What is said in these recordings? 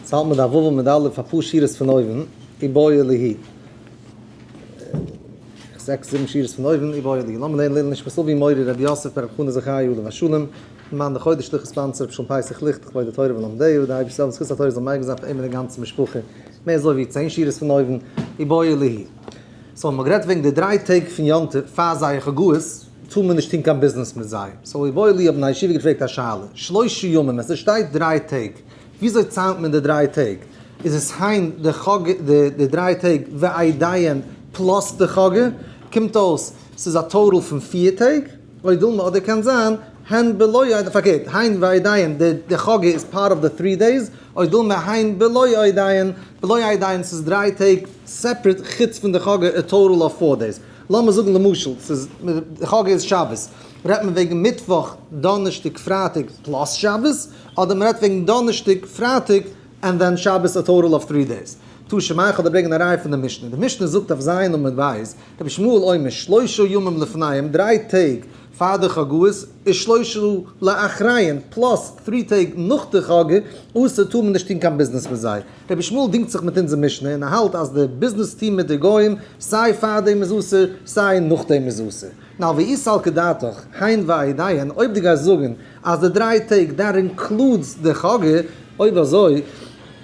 ס'האלט מיט א ו' מיט א' אפאר שורות פון אויבן, איבעיא להו. זעקס זיבן שורות פון אויבן, איבעיא להו. לאמיר לערנען לעילוי נשמת אבי מורי רבי יוסף ברב חנא זכאי עליו השלום, מאן דחודש שליחות sponsor רבי שלום פסח ליכט לכבוד התורה ולומדיה, די אייבערשטער זאל זכות התורה זאל מגין זיין פאר אים און די גאנצע משפחה. מער אזוי ווי 10 שורות פון אויבן, איבעיא להו. so האבן מיר גערעדט וועגן די דריי טעג פון יום טוב פאר זייער חגאות, טאר מען נישט טון קיין ביזנעס מיט זיי. so איבעיא להו האבן א ישיבה געפרעגט א שאלה, שלושה ימים, עס שטייט דריי טעג, וויאזוי ציילט מען די דריי טעג? איז עס הן די חג די דריי טעג והעדיים plus די חגא? קומט אויס ס'איז א total פון פיר טעג? או דילמא אדער קען זיין הן בלא עדיים, פארקערט, הן והעדיים די חגא איז part of the three days, או דילמא הן בלא עדיים, בלא עדיים ס'איז דריי טעג separate חוץ פון די חגא א total of four days. לאמיר זאגן למשל ס'איז די חגא איז שבת, רעדט מען וועגן מיטוואך דאנערשטאג פרייטאג plus שבת, אדער מ'רעדט וועגן דאנערשטאג פרייטאג and then שבת א total of three days. תא שמע איך האב דיר ברענגען א ראיה פון די משנה. די משנה זאגט אויף ז' עמוד בית, רבי ישמעאל אומר שלושה ימים לפניהם דריי טעג פאר די חגאות איז שלושה לאחריהן plus three טעג נאך די חגא אסור טאר מען נישט טון קיין ביזנעס מיט זיי. רבי ישמעאל דינגט זיך מיט אונזער משנה און ער האלט אז די ביזנעס טון מיט די גוים סיי פאר דעם איז אסור סיי נאך דעם איז אסור. now ואי סלקא דעתך הן והעדיים אויב דו גייסט זאגן אז די דריי טעג that includes די חגא, אויב אזוי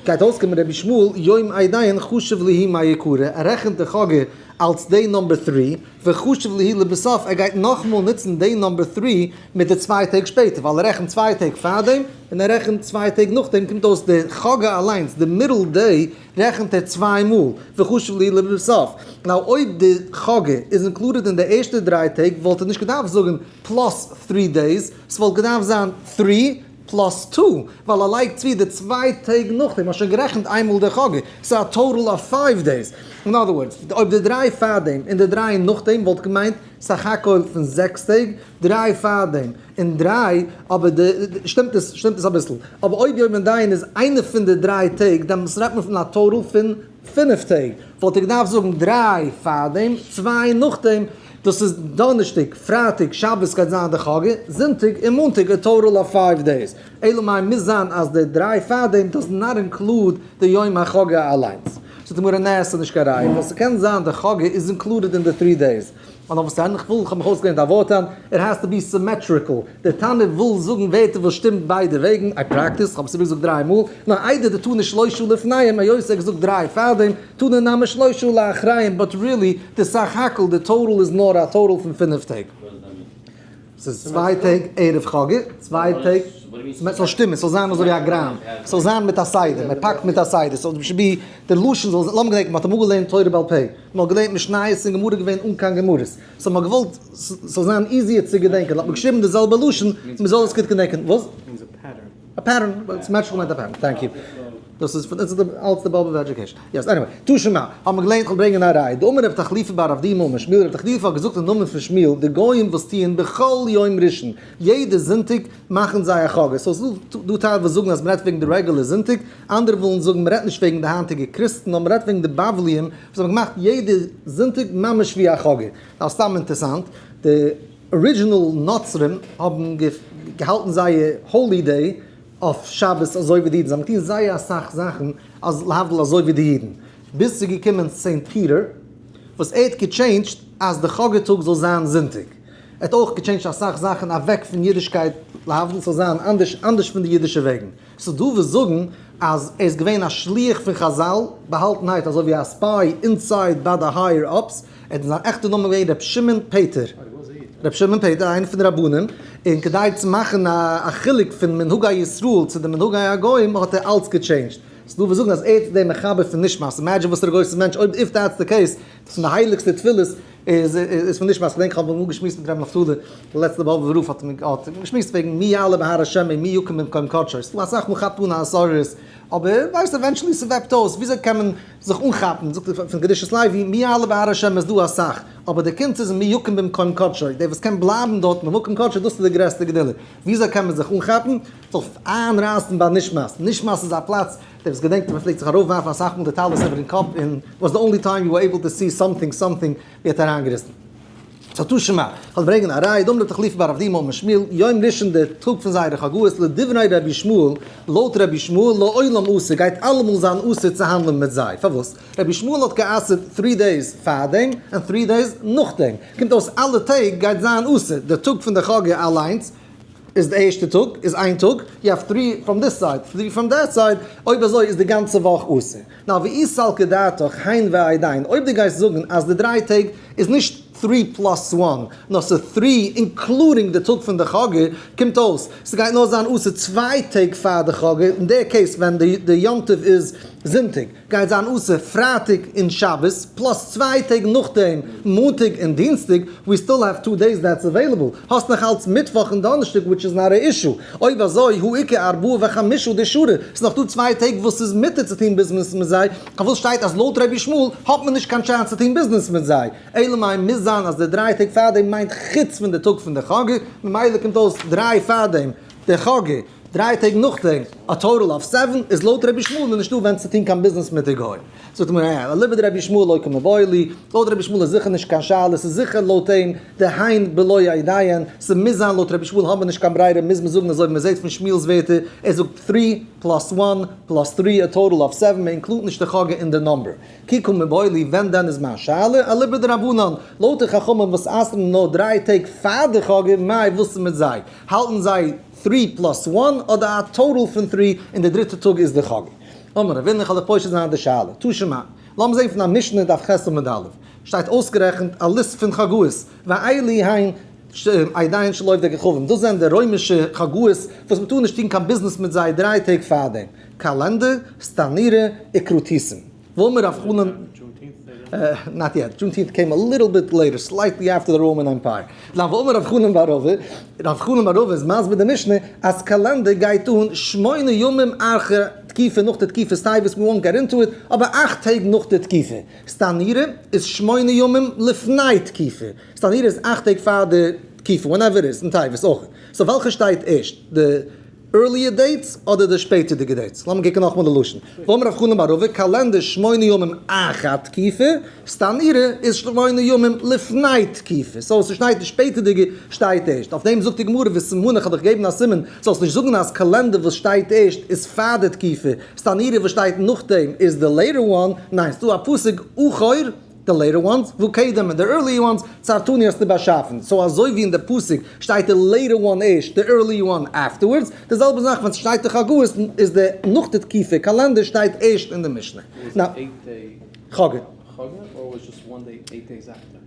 גייט אויסקומען רבי ישמעאל יום העדיים חשיב להו מעיקרא, ער רעכנט די חגא אלס day number three, וחשיב להו לבסוף, ער גייט נאכאמאל נוצן day number three מיט די צוויי טעג שפעטער, ווייל ער רעכנט צוויי טעג פארדעם און ער רעכנט צוויי טעג נאכדעם, קומט אויס די חגא אליינס די middle day רעכנט ער צוויי מאל, וחשיב להו לבסוף. now אויב די חגא איז included אין די ערשטע דריי טעג וואלט ער נישט געדארפט זאגן plus three days, ס'וואלט געדארפט זיין three plus two, ווייל ער לייגט צו די צוויי טעג נאכדעם, האסט שוין גערעכנט איינמאל די חגא, ס'איז א total of five days. אין other words, אויב די דריי פארדעם און די דריי נאכדעם וואלט געמיינט סך הכל פון זעקס טעג, דריי פארדעם און דריי, אבער די, שטימט עס, שטימט עס אביסל. אבער אויב יום העדיים איז איינע פון די דריי טעג, דעמאלטס רעדט מען פון א total פון פינף טעג. וואלט ער געדארפט זאגן דריי פארדעם, צוויי נאכדעם, דאס איז דאנערשטאג, פרייטאג, שבת גייט זיין די חגא, זונטאג און מאנטאג א total of five days. אלא מאי מוז זיין אז די דריי פארדעם does not include די יום החגא אליינס. זאגט די גמרא נע ס'איז נישט קיין ראיה, ווייל ס'קען זיין די חגא איז included אין די three days. און אויף וואס איך וויל, איך האב מיך אויסגעלערנט א ווארט היינט, it has to be symmetrical, דער תנא וויל זאגן ווערטער וואס שטימט ביידע וועגן, I practice, איך האב עס איבערגעזאגט דריי מאל, נאר איידער דתני שלושה לפניהם, היות ער האט געזאגט דריי פארדעם, תנא נמי שלושה לאחריהם, but really, די סך הכל, די total איז נאר א total פון פינף טעג. ס'איז צוויי טעג ערב חגא, צוויי טעג, ס'זאל שטימען, ס'זאל זיין אזוי ווי א גראם, ס'זאל זיין מיט א סדר, מען פאקט מיט א סדר, ס'זאל should be, די לשון זאל, לאמיר געדענקען, מ'האט אמאל געלערנט תורה בעל פה, מ'האט געלערנט משניות און גמרא געווען אן קיין גמרות, so מ'האט געוואלט ס'זאל זיין easier צו געדענקען, האט מען געשריבן די זעלבע לשון, מ'זאל עס גוט געדענקען, וואס? א pattern, symmetrical מיינט א pattern, thank you. דאס איז פון אלץ די באבוב education. Yes, anyway, תא שמע, האט מען געלערנט, כ'וועל ברענגען א ראיה. דאמר רב תחליפא בר אבדימי אמר שמואל, רב תחליפא האט געזאגט אין נאמען פון שמואל, די גוים וואס טוען בכל יום ראשון, יעדע זונטאג מאכן זיי א חגא. so ס'איז דא טייל וואס זאגן אז מ'רעדט וועגן די רעגולער זונטאג, אנדערע ווילן זאגן מ'רעדט נישט וועגן די היינטיגע קריסטן, נאר מ'רעדט וועגן די בבליים וואס האבן געמאכט יעדע זונטאג ממש ווי א חגא. now סתם אינטערסאנט, די original נוצרים האבן געהאלטן זייער holy day אויף שבת אזוי ווי די אידן, זיי האבן געטון זייער אסאך זאכן אז להבדיל אזוי ווי די אידן, ביז ס'איז געקומען Saint Peter וואס ער האט גע change ט אז די חגא טאג זאל זיין זונטאג, ער האט אויך גע change ט אסאך זאכן אוועק פון אידישקייט להבדיל ס'זאל זיין אנדערש אנדערש פון די אידישע וועגן, ס'איז דא וואס זאגן אז ער איז געווען א שליח פון חזל באהאלטנהייט אזוי ווי א spy inside ביי די higher ups, ער האט זיין עכטע נאמען געווען ר' שמעון פעטער, ר' שמעון פעטער איינער פון די רבנים, און כדי צו מאכן א חילוק פון מנהגי ישראל צו די מנהגי הגוים האט ער אלץ גע change ט, ס'איז דא וואס זאגן אז ער איז דער מחבר פון נשמת, imagine וואסערע גרויסע מענטש אויב if that's the case, פון די הייליגסטע תפילות איז איז פון נשמת, כ'דענק כ'האב אמאל געשמועסט מיט ר' נפתלי, די לעצטע באבובער רב האט האט געשמועסט וועגן מי יעלה בהר השם ומי יקום במקום קדשו, ס'איז דא אסאך מאל כאפט אן א התעוררות, אבער ווייסט eventually ס'וועפט אויס, וויאזוי קען מען זיך אנכאפן, זאגט ער פון קדושת לוי, מי יעלה בהר השם איז דא אסאך, אבער די קונץ איז מי יקום במקום קדשו, דער וואס קען בלייבן דארט במקום קדשו דאס איז די גרעסטע גדולה, וויאזוי קען מען זיך אנכאפן? זאל איינרייסן ביי נשמת, נשמת איז א פלאץ, דער וואס געדענקט מען פלעגט זיך ארויפווארפן אסאך מאל די טלית איבערן קאפ און was the only time you were able to see something something ווי ער האט אריינגעריסן. So תא שמע, כ'וועל ברענגען א ראיה, דאמר רב תחליפא בר אבדימי אמר שמואל, יום ראשון דער טאג פון זייערע חגאות, לדברי רבי ישמעאל, לויט רבי ישמעאל, לעולם אסור, גייט אלעמאל זיין אסור צו האנדלען מיט זיי. פארוואס? רבי ישמעאל האט גע'אסר'ט three days פארדעם און three days נאכדעם. קומט אויס אלע טעג גייט זיין אסור, דער טאג פון די חגא אליינס איז די ערשטע טאג, איז איין טאג, you have three from this side, three from that side, אויב אזוי איז די גאנצע וואך אסור. נאר ואי סלקא דעתך הן ועדיין, אויב דו גייסט זאגן אז די דריי טעג איז נישט three plus one, נאר ס'איז three including די טאג פון די חגא, קומט אויס ס'גייט נאר זיין אסור צוויי טעג פאר די חגא, אין די case ווען די יום טוב איז זונטאג גייט זיין אסור פרייטאג און שבת, plus צוויי טעג נאכדעם מאנטאג און דינסטאג, we still have two days that's available, האסט נאך אלץ מיטוואך און דאנערשטאג which is not a issue. אויב אזוי הא איכא ארבעה וחמישה דשרי, ס'איז נאך דא צוויי טעג וואס ס'איז מותר צו טון ביזנעס מיט זיי, פארוואס שטייט אז לויט רבי ישמעאל האט מען נישט קיין chance צו טון ביזנעס מיט זיי? אלא מאי מוז זיין אז די דריי טעג פארדעם מיינט חוץ פון די טאג פון די חגא, ממילא קומט אויס דריי פארדעם די חגא, דריי טעג נאכדעם, א total of seven, איז לויט רבי ישמעאל איז נישטא ווען צו טון קיין ביזנעס מיט די גוים. זאגט די גמרא, אליבא דרבי ישמעאל לא קמיבעיא לי, לויט רבי ישמעאל איז זיכער נישט קיין שאלה, ס'איז זיכער לויט אים די הן בלא עדיהן, ס'מוז זיין לויט רבי ישמעאל האבן מיר נישט קיין ברירה מוז מען זאגן אזוי ווי מ'זעט פון שמואל'ס ווערטער, ער זאגט three plus one plus three א total of seven, מען include ט נישט די חגא אין די number. כי קמיבעיא לי ווען דען איז מיין שאלה? אליבא דרבנן, לויט די חכמים וואס אסר'ן נאר דריי טעג פאר די חגא, מאי וואס איז מיט זיי? האלטן זיי three plus one אדער א total פון three און די דריטע טאג איז די חגא? אמר רב הונא, כ'וועל דיך פושט זיין די שאלה. תא שמע. לאמיר זען פון א משנה דף ח' עמוד א'. שטייט אויסגערעכנט א list פון חגאות, ואלו הן עדיהן של עובדי כוכבים, דאס זענען די רוימישע חגאות וואס מ'טאר נישט טון קיין ביזנעס מיט זיי דריי טעג פארדעם, קלנדא, סתנירא, וכרותיסין. ואמר רב חנן, not yet, Juneteenth came a little bit later, slightly after the Roman Empire. ואמר רב חנן בר רבא, רב חנן בר רבא איז מסביר די משנה אז קלנדא גייט אן שמונה ימים אחר תקופה נאך די תקופת טבת, we won't get into it, אבער אכט טעג נאך די תקופה. סתנירא איז שמונה ימים לפני תקופה, סתנירא איז אכט טעג פאר די תקופה, whenever it is, אין טבת אויך. So וועלכע שטייט ערשט? די earlier dates אדער די שפעטערדיגע dates? לאמיר קוקן נאכאמאל די לשון. ואמר רב חנן בר רבא, קלנדא שמונה ימים אחר תקופה, סתנירא איז שמונה ימים לפני תקופה. So ס'שטייט די שפעטערדיגע שטייט ערשט. אויף דעם זאגט די גמרא וסימנא כ'האב דיך געגעבן א סימן, זאלסט נישט זאגן אז קלנדא וואס שטייט ערשט איז פאר די תקופה, סתנירא וואס שטייט נאכדעם איז די later one, ניין ס'דא א פסוק אחור, די later ones, וקדם און די early ones, צרתני האסטו באשאפן, so אזוי ווי אין די פסוק שטייט די later one ערשט, די early one afterwards, די זעלבע זאך ווען ס'שטייט די חגאות איז די נאך די תקופה קאלענדער שטייט ערשט אין די משנה. חגא.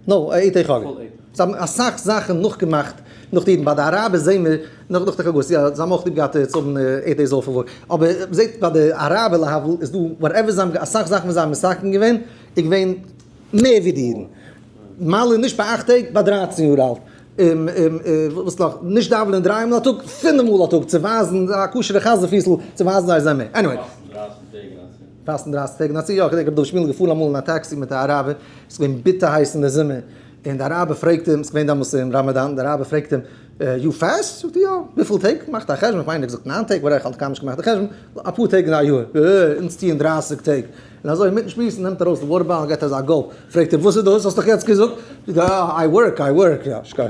No, eight day חגא. זיי האבן אסאך זאכן נאכגעמאכט נאך די אידן, ביי די אראבער זעהן מיר נאך נאך די חגאות, יא זיי האבן אויך ליב געהאט צו האבן eight days off work, אבער מ'זעהט ביי די אראבער להבדיל איז דא whatever זיי האבן אסאך זאכן וואס זיי האבן מתקן געווען איז געווען מער ווי די אידן, מל'ן נישט ביי אכט טעג ביי דרייצן יאר אלט, וואס נאך, נישט דאווענען דריי מאל א טאג, פינף מאל א טאג צו ווייזן א כשר'ע חזיר פיסל צו ווייזן זיי זענען מער, anyway. פאסטן דרייסיג טעג אין א צי, יא, כ'געדענק רבי דוד שמואל איז געפארן אמאל אין א טעקסי מיט א אראבער, ס'איז געווען ביטער הייס אין די זומער, און די אראבער פרעגט אים, ס'איז געווען דעמאלס אין ראמאדאן, די אראבער פרעגט אים, you fast? זאגט ער יא, וויפיל טעג? מאכט א חשבון, כ'מיין ער האט געזאגט ניין טעג, whatever, כ'האב קיינמאל נישט געמאכט די חשבון, אפאר טעג אין א יאר, אה, אונז טוען דרייסיג טעג, און אזוי אינמיטן שמועסן נעמט ער ארויס די water bottle און געבט אזא גולפ, פרעגט ער וואס איז דאס? האסט דאך יעצט געזאגט, זאגט ער, אה, I work, I work, יא, שכוח.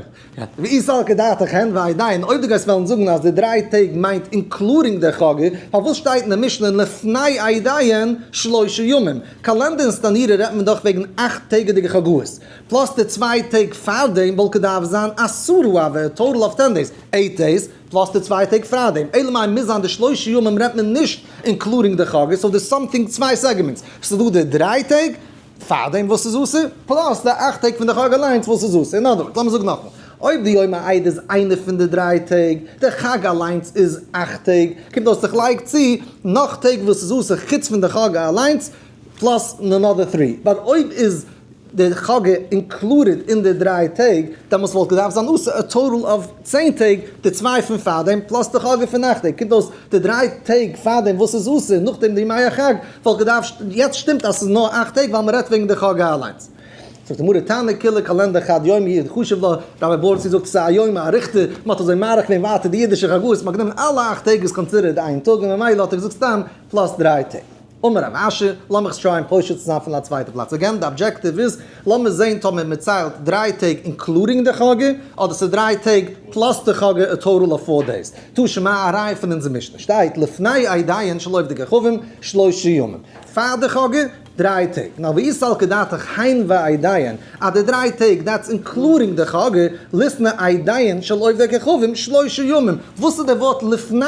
ואי סלקא דעתך הן ועדיין, אויב דו גייסט וועלן זאגן אז די דריי טעג מיינט including די חגא, פארוואס שטייט אין די משנה לפני עדיהן שלושה ימים? קלנדא און סתנירא רעדט מען דאך וועגן אכט טעגעדיגע חגאות, plus די צוויי טעג פארדעם וואלט געדארפט זיין עשרה א total of ten days, eight days, plus די צוויי טעג פארדעם, אלא מאי מוז זיין די שלושה ימים רעדט מען נישט including די חגא, so there's something צוויי segments, ס'איז דא די דריי טעג, פארדעם וואס איז אסור, plus די אכט טעג פון די חג אליינס וואס איז אסור. אין other words, לאמיר זאגן נאכאמאל, אויב די יום העיד איז איינע פון די דריי טעג, די חג אליינס איז אכט טעג, קומט אויס איך לייג צו נאך טעג וואס איז אסור חוץ פון די חג אליינס, plus another three. But אויב איז די חג included אין די דריי טעג, דעמאלטס וואלט געדארפט זיין אסור א total of צען טעג, די צוויי פון פארדעם plus די חגא פון אכט טעג, קומט אויס די דריי טעג פארדעם וואס איז אסור נאכדעם די ימי החג וואלט געדארפט, יעצט שטימט אז ס'איז נאר אכט טעג ווייל מ'רעדט וועגן די חגא אליינס. זאגט די גמרא תנא כולא קלנדא חד יומא הוא דחשיב לה, רבי ברצי זאגט ס'איז א יומא אריכתא, מ'האט אזוי מאריך געווען ווייטער די אידישע חגאות, מ'האט גענומען אלע אכט טעג איז considered איין טאג און ממילא האט ער געזאגט סתם plus דריי טעג. אמר רב אשי, לאמיך עס try ען פושט צו זיין פון א צווייטע פלאץ. Again, די objective איז, לאמיר זעהן טאמער מען ציילט דריי טעג including די חגא, אדער ס'איז דריי טעג plus די חגא, א total of four days. תא שמע א ראיה פון אונזער משנה שטייט לפני עדיהן של עובדי כוכבים שלושה ימים. פאר די חגא, דריי טעג. Now ואי סלקא דעתך הן ועדיהן, אז די דריי טעג that's including די חגא, ליתני עדיהן של עובדי כוכבים שלושה ימים. וואס איז די ווארט לפני?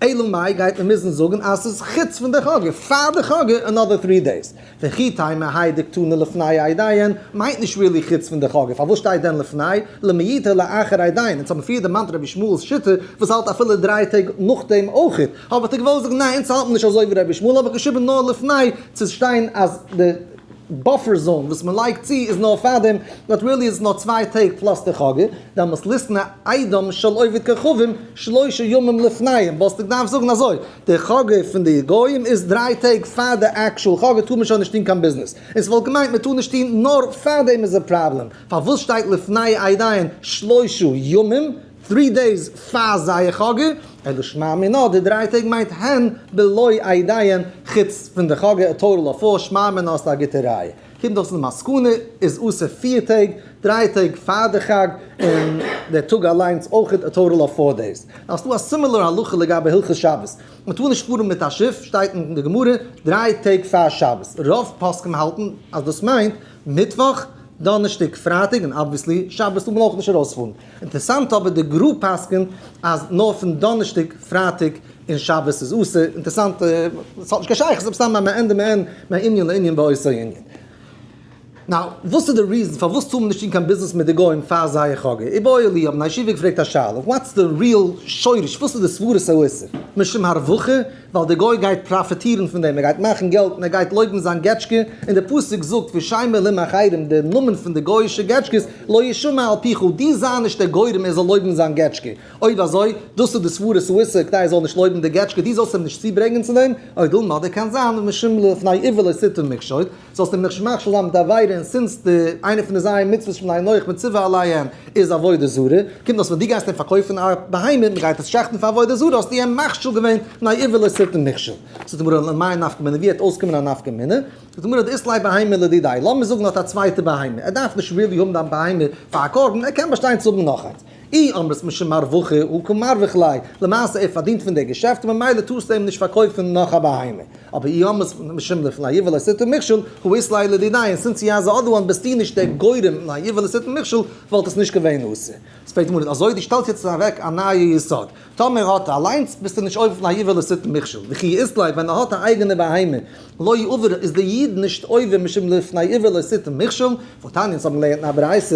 אלא מאי גייט מען מוזן זאגן אז ס'איז חוץ פון די חגא, פאר די חגא another three days. וכי תימא האי דקתני לפני עדיהן מיינט נישט really חוץ פון די חגא, פארוואס שטייט דען לפני? למעוטי לאחר עדיהן, אונז האבן פריער דערמאנט רבי ישמעאל'ס שיטה וואס האלט אפילו דריי טעג נאכדעם אויכעט, האב איך דיר געוואלט זאגן ניין אונז האלטן נישט אזוי ווי רבי ישמעאל האב איך געשריבן נאר לפני צו שטיין אז די buffer zone וואס מען לייגט צו איז נאר פארדעם, but really איז עס נאר צוויי טעג plus די חגא, דעמאלס ליתני עדם של עובד כוכבים שלושה ימים לפניהם, וואלסטו געדארפט זאגן אזוי, די חגא פון די גוים איז דריי טעג פאר די actual חגא טאר מען שוין נישט טון קיין ביזנעס, און ס'וואלט געמיינט מען טאר נישט טון נאר פארדעם איז א פראבלעם, פארוואס שטייט לפני עדיהן שלושה ימים, three days פאר זייער חגא, אלא שמע מינה די דריי טעג מיינט הן בלא עדיהן חוץ פון די חגא א total of four, שמע מינה האסטו א גוטע ראיה. קומט אויס די מסקנא איז אסור פיר טעג, דריי טעג פאר די חג, און דער טאג אליינס אויכעט א total of four days. Now ס'דא א similar הלכה לגבי הלכות שבת. מען טאר נישט פארן מיט א שיף, שטייט אין די גמרא, דריי טעג פאר שבת. רוב פוסקים האלטן אז דאס מיינט מיטוואך, דאנערשטאג, פרייטאג, און obviously שבת טאר מען אויך נישט ארויספארן. אינטערעסאנט אבער די גר"א פסק'נט אז נאר פון דאנערשטאג, פרייטאג, און שבת איז אסור. אינטערעסאנט, ס'האט נישט קיין שייכות, אבער סתם א מעין דמעין מענין לענין באותו ענין. Now, וואס איז די reason פארוואס טאר מען נישט טון קיין ביזנעס מיט די גוים פאר זייער חגא? איבעיא להו האבן א ישיבה געפרעגט א שאלה, what's the real שורש, וואס איז די סברת האיסור? משום הרווחה, ווייל די גוי גייט פראפיטירן פון דעם, ער גייט מאכן געלט און ער גייט לויבן זיין געטשקע, און די פסוק זאגט ושם אלהים אחרים, די נאמען פון די גוי'אישע געטשקעס, לא ישמע על פיך, דו זיי נישט דער גורם ער זאל לויבן זיין געטשקע. אויב אזוי, דאס איז די סברת האיסור כדי ער זאל נישט לויבן די געטשקע, דו זאלסט אים נישט צוברענגען צו דעם, או דילמא אדער קען זיין משום לפני עור לא תתן מכשול, זאלסט אים נישט מכשיל זיין מיט עבירה און since די איינע פון די ז' מצוות שבני נח מצווה עליהם איז עבודה זרה, קומט אויס ווען דו גייסט אים פארקויפן א בהמה און מ'גייט עס שעכטן פאר עבודה זרה האסטו אים מכשיל געווען לפני עור לא תתן מכשול. זאגט די גמרא למאי נפקא מינה ווי העט אויסקומען א נפקא מינה? זאגט די גמרא דאית ליה בהמה לדידיה לאמיר זאגן ער האט א צווייטע בהמה ער דארף נישט really האבן דיין בהמה פאר א קרבן ער קען באשטיין צו האבן נאך איינס, אי אמרת משום הרווחה הא קא מרוויח ליה, למעשה ער פארדינט פון די געשעפט ממילא טארסטו אים נישט פארקויפן נאך א בהמה. אבער אי אמרת משום לפני עור לא תתן מכשול, הא אית ליה לדידיה, און since he has other one ביסטו נישט דער גורם לפני עור לא תתן מכשול, וואלט עס נישט געווען אסור. ס'פרעגט די גמרא, אזוי דו שטעלסט יעצט אוועק א נייע יסוד, טאמער האט ער אליינס ביסטו נישט עובר לפני עור לא תתן מכשול, וכי אית ליה ווען ער האט א אייגענע בהמה, לא עובר איז דער איד נישט עובר משום לפני עור לא תתן מכשול, והתניא אונז האבן געלערנט אין א ברייתא,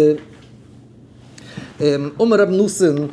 אמר רבי נתן,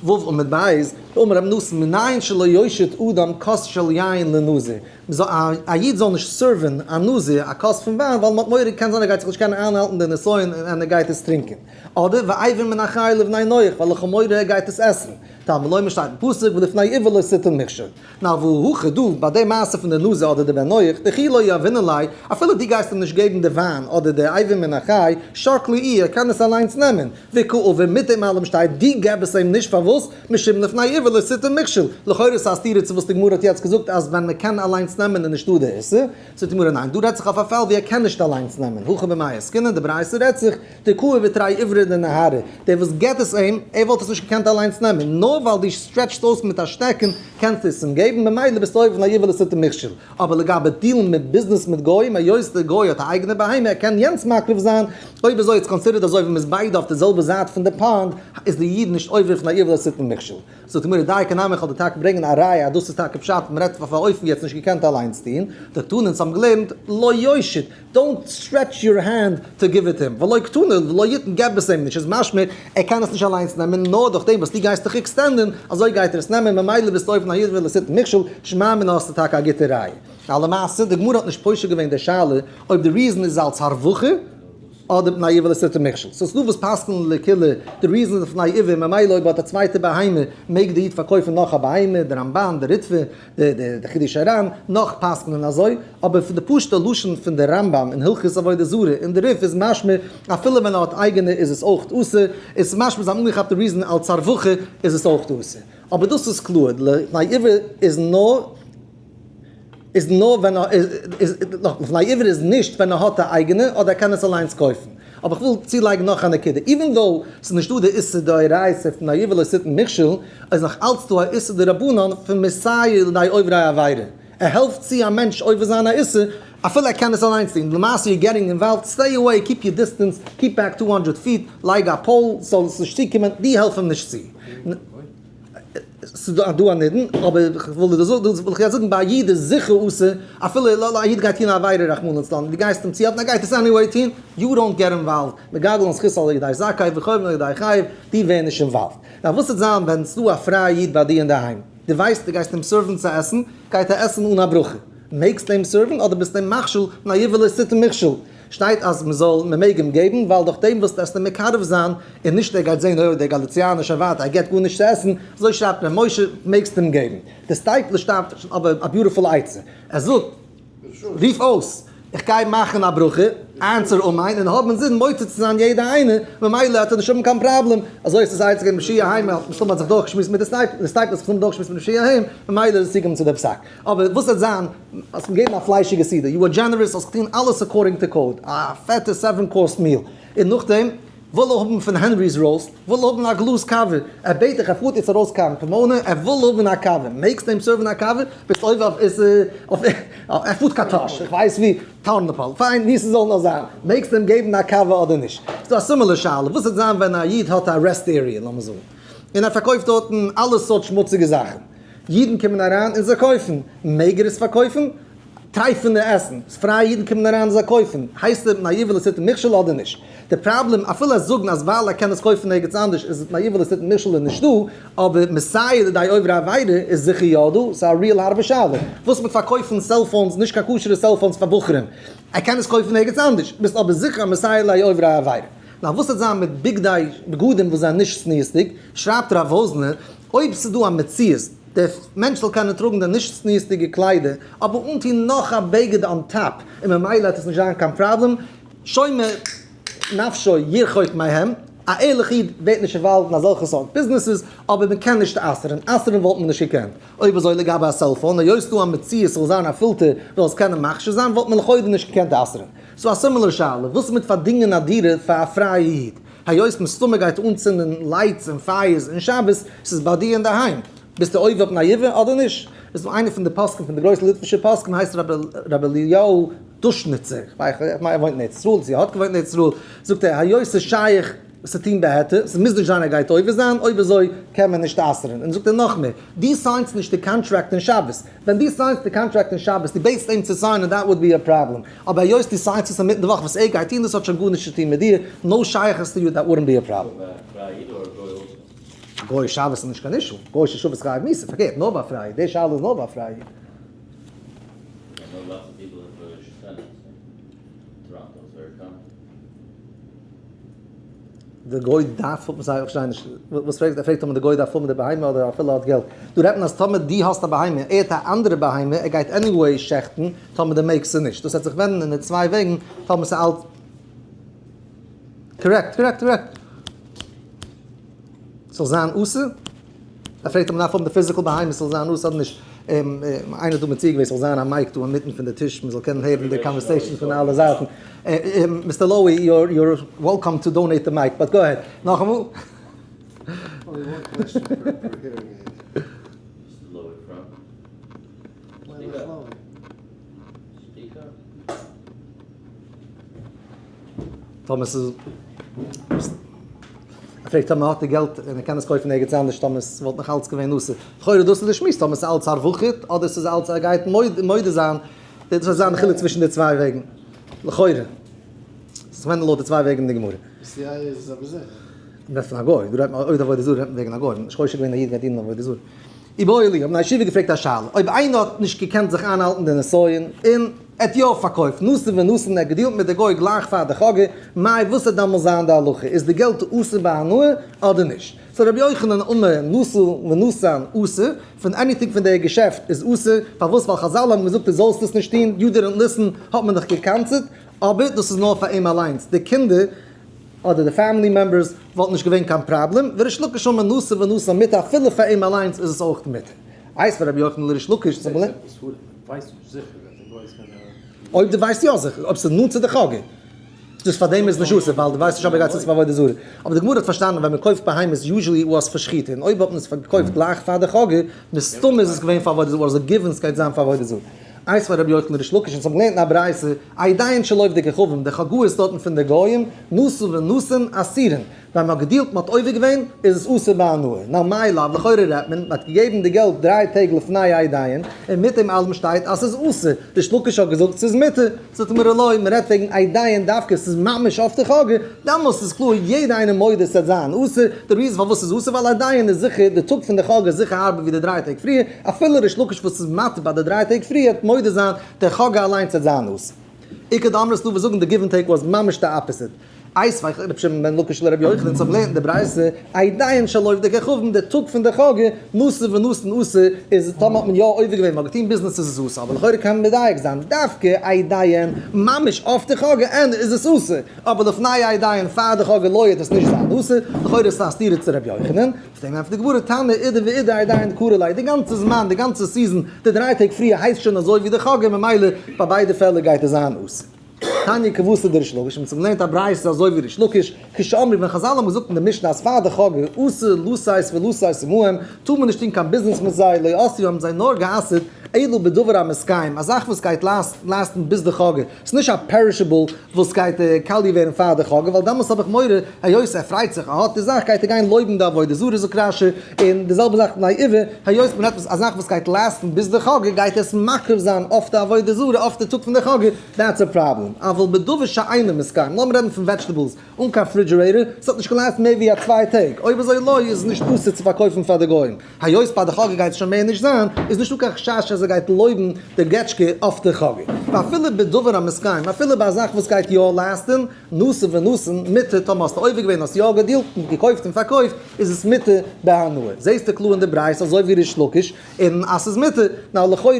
ו' עמוד ב', אמר רבי נתן, מנין שלא יושיט אדם כוס של יין לנזיר, א איד זאל נישט serve ן א נזיר א כוס פון וויין, ווייל מ'האט מורא קען זיין ער גייט זיך נישט קענען איינהאלטן די נסיון און ער גייט עס טרינקען, אדער ואבר מן החי לבני נח, ווייל איך האב מורא ער גייט עס עסן, תלמוד לומר שטייט אין פסוק ולפני עור לא תתן מכשול. Now והכא דא, ביי די מעשה פון די נזיר אדער די בן נח, דכי לא יהבינן ליה, אפילו דו גייסט אים נישט געבן די וויין אדער די אבר מן החי, שקלי איהו, ער קען עס אליינס נעמען, וקא עביד מיט דעם אלעם שטייט דו געב עס אים נישט פארוואס? משום לפני עור לא תתן מכשול, לכאורה איז א סתירה צו וואס די גמרא האט יעצט געזאגט אז ווען מען קען אליינס נעמען איז נישטא די איסור, זאגט די גמרא ניין דא רעדט זיך אויף א פאל ווי ער קען נישט אליינס נעמען, הכא במאי עסקינן, די ברייתא רעדט זיך, דקא עביד תרי עברי דנהרא, דער וואס געט עס אים, ער וואלט עס נישט געקענט אליינס נעמען, נאר ווייל דו stretch סט אויס מיט א שטעקן, קענסטו עס אים געבן, ממילא ביסטו עובר לפני עור לא תתן מכשול. אבער לגבי deal ן מיט ביזנעס מיט גוים, היות דער גוי האט א אייגענע בהמה, ער קען יענץ מקריב זיין, אויב אזוי it's considered אזוי ווי מ'איז ביידע אויף די זעלבע זייט פון די pond, איז דער איד נישט עובר לפני עור לא תתן מכשול. זאגט די גמרא דייקא נמי איך וועל דיר טאקע ברענגען א ראיה אז דאס איז טאקע פשט, מ'רעדט אויף א אופן ווי ער האט עס נישט געקענט אליינס טון, דקתני אונז האבן געלערנט לא יושיט, don't stretch your hand to give it him, ולא קתני ולא יתן געב עס אים נישט, איז משמע ער קען עס נישט אליינס נעמען נאר דורך דעם וואס דו גייסט דיך extend ען, אזוי גייט ער עס נעמען, ממילא ביסטו עובר לפני עור לא תתן מכשול, שמע מינה האסטו טאקע א גוטע ראיה. Now למעשה, די גמרא האט נישט פושט געווען די שאלה אויב די reason איז אלס הרווחה, אדער מפני עור לא תתן מכשול. סאו ס'דא וואס פסק'נען לקולא די reason איז מפני עור, ממילא אויב האט א צווייטע בהמה מעג די איד פארקויפן נאך א בהמה, די רמב"ן, די ריטב"א, די חידושי הרי"ם, נאך פסק'נען אזוי, אבער פון די פשוט'ע לשון פון די רמב"ם אין הלכות עבודה זרה און די רי"ף איז משמע אפילו ווען ער האט אייגענע איז עס אויך אסור, איז משמע זיי האבן אנגעכאפט די reason אלץ הרווחה איז עס אויך אסור. אבער דאס איז קלאר, לפני עור איז נאר. איז נאר ווען ער איז לפני עיוור איז נישט ווען ער האט א אייגענע אדער ער קען עס אליינס קויפן. אבער איך וויל צולייגן נאך א נקודה, even though ס'איז נישטא די איסור דאורייתא פון מפני עיוור לא תתן מכשול, איז נאך אלץ דא א איסור דרבנן פון מסייע לידי עוברי עבירה. ער העלפט צו א מענטש עובר זיין א איסור אפילו ער קען עס אליינס טון, למעשה you're getting involved, stay away, keep your distance, keep back 200 feet, לייג א pole ס'זאל עס נישט צוקומען, דו העלף אים נישט צו. ס'איז דא א נידון, אבער איך וויל דיר זאגן, דאס וויל איך יעצט זאגן, ביי א איד איז זיכער אסור, אפילו א איד גייט טון א עבירה רחמנא לצלן, דו גייסט אים צוהעלפן, ער גייט עס anyway טון, you don't get involved, מגלגלין זכות על ידי זכאי וחובין על ידי חייב, דו ווער נישט involved. נאר וואס וועט זיין ווען ס'איז דא א פרייע איד ביי דיר אינדערהיים, דו ווייסט דו גייסט אים serve ן צו עסן, גייט ער עסן אן א ברכה, מעגסט אים serve ן אדער ביסט אים מכשיל, מפני עיוור לא תתן מכשול? שטייט אז מען זאל מען מעג אים געבן ווייל דורך דעם וואס עסט אים מקרב זיין און נישט ער גייט זען אוי דער גאליציאנער שוין ווייטער ער געבט גארנישט צו עסן, אזוי שרייבט ר' משה מעגסט אים געבן. די סטייפלער שרייבט אבער א beautiful עצה, ער זאגט רוף אויס איך גיי מאכן א ברכה, answer אמן, און האב אינזין מוציא צו זיין יעדע איינע, ממילא האט ער נישט האבן קיין פראבלעם, אזוי איז עס עצה געבן שיע היים, מסתמא האט זיך דורכגעשמועסט מיט די סטייפלער, די סטייפלער האט זיך מסתמא דורכגעשמועסט מיט ר' שיע היים, ממילא איז עס צוגעקומען צו די פסק. אבער וואס וועט זיין, האסט אים געגעבן א פליישיגע סעודה, you are generous, האסט געטון אלעס according to code, א פעטע seven course meal, און נאכדעם וויל ער האבן פון Henry's Roast, וויל ער האבן א גלאז קאווע, ער בעט דיך, ער פארט יעצט ארויס קיין פאמאנע, ער וויל האבן א קאווע, מעגסט אים serve ן א קאווע, ביסט עובר אויף איסור, אויף, ער פארט קיין טאהש, איך ווייס ווי, טארנאפאל, פיין, ווי ס'זאל נאר זיין, מעגסט אים געבן א קאווע אדער נישט? ס'דא א similar שאלה, וואס וועט זיין ווען א איד האט א rest area, לאמיר זאגן, און ער פארקויפט דארטן אלע סארט שמוציגע זאכן, אידן קומען אריין און זיי קויפן, מעג ער עס פארקויפן? טרייפענע עסן, פרייע אידן קומען אריין און זיי קויפן, הייסט ער מפני עיוור לא תתן מכשול אדער נישט? די פראבלעם, אפילו אז זאגן אז ווייל ער קען עס קויפן ערגעץ אנדערש איז מפני עיוור לא תתן מכשול איז נישטא, אבער מסייע לידי עוברי עבירה איז זיכער יא דא, ס'איז א real הארבע שאלה. וואס מיט פארקויפן cellphones, נישט קיין כשר'ע cellphones פאר בחורים? ער קען עס קויפן ערגעץ אנדערש, ביסט אבער זיכער א מסייע לידי עוברי עבירה. נאר וואס וועט זיין מיט בגדי בגדים וואס זענען נישט צניעות'דיג? שרייבט רב וואזנער, אויב ס'איז דא א מציאות דער מענטש זאל קענען טראגן די נישט צניעות'דיגע קליידער, אבער אנטון נאך א בגד on top, און ממילא וועט עס נישט זיין קיין פראבלעם, שומר נפשו ירחק מהם, א ערליכע איד ווערט נישט involved אין אזעלכע סארט ביזנעסעס, אבער מען קען נישט אסר'ן, אסר'ן וואלט מען נישט געקענט. אויב אזוי לגבי א cellphone, היות ס'דא א מציאות ס'זאל זיין א פילטער זאל עס קענען מכשיר זיין, וואלט מען לכאורה נישט געקענט אסר'ן. ס'איז א similar שאלה, וואס איז מיט פארדינגען א דירה פאר א פרייע איד? היות מסתמא גייט אנצינדן lights און פייערס אין שבת, ס'איז ביי דיר אינדערהיים, ביסטו עובר אויף נאיווע אדער נישט? איז דא איינער פון די פוסקים פון די גרויסע ליטווישע פוסקים הייסט רבי אליהו דושניצער, כ'ווייס איך מיין ער וואוינט אין ארץ ישראל, צו ער האט געוואוינט אין ארץ ישראל, זאגט ער היות ס'איז שייך צו טון בהיתר, ס'מוז נישט זיין ער גייט עובר זיין, אויב אזוי קען מען נישט אסר'ן, און זאגט ער נאכמער, דו sign סט נישט די קאנטראקט אין שבת, ווען דו sign סט די קאנטראקט אין שבת, דו בעטסט אים צו sign ען, that would be a problem, אבער היות דו sign סט עס אינמיטן די וואך וואס ער גייט טון, דאס האט שוין גארנישט צו טון מיט דיר, no שייכות to you, that wouldn't be a problem. גוי שבת איז נישט קיין issue, גוי ששבת חייב מיתה, פארקערט, נאר ביי פרייע, די שאלה איז נאר ביי פרייע. די גוי דארף האבן זיי, איך פארשטיי נישט וואס פרעגסט, ער פרעגט אויב די גוי דארף האבן די בהמה אדער אפילו האט געלט, דא רעדט מען אז טאמער דו האסט א בהמה, ער האט א אנדערע בהמה, ער גייט anyway שעכטן, טאמער דו מעגסט עס נישט, דאס וועט זיך ווענדן אין די צוויי וועגן, טאמער ס'איז אלט. correct, correct, correct. ס'זאל זיין אסור? ער פרעגט אויב מ'דארף האבן די physical בהמה ס'זאל זיין אסור אדער נישט. איינער האט דא מציע געווען ס'זאל זיין א mic דא אינמיטן פון די טיש מ'זאל קענען הערן די conversation פון אלע זייטן. Mister Lowy, you're welcome to donate the mic, but go ahead. נאכאמאל? Only one question per hearing aid. Mister Lowy from? Speak up. Speak up. טאמער ס'איז. ער פרעגט טאמער האט ער געלט און ער קען עס קויפן ערגעץ אנדערש טאמער עס וואלט נאך אלץ געווען אסור. לכאורה דאס איז די שמועס טאמער ס'איז אלץ הרווחית אדער ס'איז אלץ ער גייט מודה זיין דאס וועט זיין די חילוק צווישן די צוויי וועגן. לכאורה. ס'איז ווענדן לויט די צוויי וועגן אין די גמרא. סיי איז אבער זיכער. מ'רעדט פון א גוי, דא רעדט מען אויב עבודה זרה רעדט מען וועגן א גוי, מ'האט נישט חושד געווען א איד גייט דינען עבודה זרה. איבעיא להו, האבן די ישיבה געפרעגט א שאלה, אויב איינער האט נישט געקענט זיך איינהאלטן די נסיון און ער האט יא פארקויפט נתן ונתן, ער האט געדילט מיט די גוי גלייך פאר די חגא, מאי וואס וועט דאמאלס זיין די הלכה, איז די געלט אסור בהנאה אדער נישט? so רבי יוחנן אמר נתן ונתן אסור, פון anything פון די געשעפט איז אסור, פארוואס ווייל חזל האבן געזאגט דו זאלסט עס נישט טון, you didn't listen, האט מען דיך גע'קנס'ט, אבער דאס איז נאר פאר אים אליינס, די קינדער אדער די family members וואלט נישט געווען קיין פראבלעם, וריש לקיש אמר נתן ונתן מותר אפילו פאר אים אליינס איז עס אויך מותר. איתיביה רבי יוחנן לריש לקיש צום. ווייסט נישט זיכער אז די גוי איז gonna. אויב דו ווייסט יא זיכער, אויב ס'איז נאנט צו די חגא. דאס פאר דעם איז נישט אסור, ווייל דו ווייסט נישט אויב ער גייט זיצן פאר עבודה זרה. אבער די גמרא האט פארשטאנען ווען מען קויפט בהמות usually was פאר שחיטה, און אויב האט מען עס געקויפט גלייך פאר די חגא, מסתמא איז עס געווען פאר עבודה זרה, אדער given ס'גייט זיין פאר עבודה זרה. איינס פאר רבי יוחנן ריש לקיש, אונז האבן געלערנט אין א ברייתא, עדיין שלא עובדי כוכבים, די חגאות דארטן פון די גוים, נשא ונתן אסורין. ווען מ'האט געדילט, מ'האט עובר געווען, איז עס אסור בהנאה. נאר מאי לאו, לכאורה רעדט מען, מ'האט געגעבן די געלט דריי טעג לפני עדיין, און מיט דעם אלעם שטייט אז ס'איז אסור. ריש לקיש האט געזאגט ס'איז מותר. זאגט די גמרא לא, מ'רעדט וועגן עדיין דווקא, ס'איז ממש אויף די חגא, דאמאלס איז קלאר יעדע איינער מודה ס'וועט זיין אסור, די reason פארוואס ס'איז אסור ווייל עדיין איז זיכער די טאג פון די חגא איז זיכער הארבער ווי די דריי טעג פריער, אפילו ריש לקיש וואס איז מתיר ביי די דריי טעג פריער וועט מודה זיין די חגא אליינס וועט זיין אסור. איכא דאמרי ס'דא וואס זאגן די give and take was ממש די opposite. איתיביה רבי שמעון בן לקיש לרבי יוחנן צום לערנען די ברייתא, עדיין של עובדי כוכבים די טאג פון די חגא, נשא ונתן אסור, איז טאמער האט מען יא עובר געווען, מען האט געטון ביזנעס איז עס אסור, אבער לכאורה קען מען מדייק זיין, דווקא עדיין ממש אויף די חגא אין איז עס אסור, אבער לפני עדיין פאר די חגא לא וועט עס נישט זיין אסור, לכאורה איז עס א סתירה צו רבי יוחנן, אויף דעם ענטפערט די גמרא, תנא אידי ואידי עדיין קרי ליה, די גאנצע זמן, די גאנצע season, די דריי טעג פריער הייסט שוין אזוי ווי די חגא, ממילא ביי ביידע פעלער גייט עס זיין אסור. תניא כוותיה דריש לקיש, מ'האט געלערנט א ברייתא אזוי ווי ריש לקיש, כשאמרו ווען חזל האבן געזאגט אין די משנה אז פאר די חגא אסור לשאת ולתת עמהם, טאר מען נישט טון קיין ביזנעס מיט זיי, לא אסרו האבן זיי נאר גע'אסר'ט אלא בדבר המתקיים, א זאך וואס גייט last ן ביז די חגא, ס'איז נישט א perishable וואס גייט קאליע ווערן פאר די חגא, ווייל דאמאלס האב איך מורא, היות ער פרייט זיך, ער האט די זאך, גייט ער גיין לויבן די עבודה זרה זאגט רשי, און די זעלבע זאך בני עיוור, היות מען רעדט א זאך וואס גייט last ן ביז די חגא, גייט עס מקריב זיין אויף די עבודה זרה אויף די טאג פון די חגא, that's a problem. אבל בדבר שאינו מתקיים, לאמיר רעדן פון vegetables אן קיין refrigerator, ס'האט נישט גע last ט מער ווי א צוויי טעג, אויב אזוי לא איז עס נישט אסור צו פארקויפן פאר די גוים, היות ביי די חגא גייט עס שוין מער נישט זיין, איז נישטא קיין חשש אז ער גייט לויבן די געטשקע אויף די חגא. ואפילו בדבר המתקיים, אפילו ביי א זאך וואס גייט יא last ן, נשא ונתן, מותר, טאמער האסטו עובר געווען האסט יא געדילט און געקויפט און פארקויפט, איז עס מותר בהנאה. זעסטו קלאר אין די ברייתא אזוי ווי ריש לקיש, און אז ס'איז מותר, נאר לכאורה,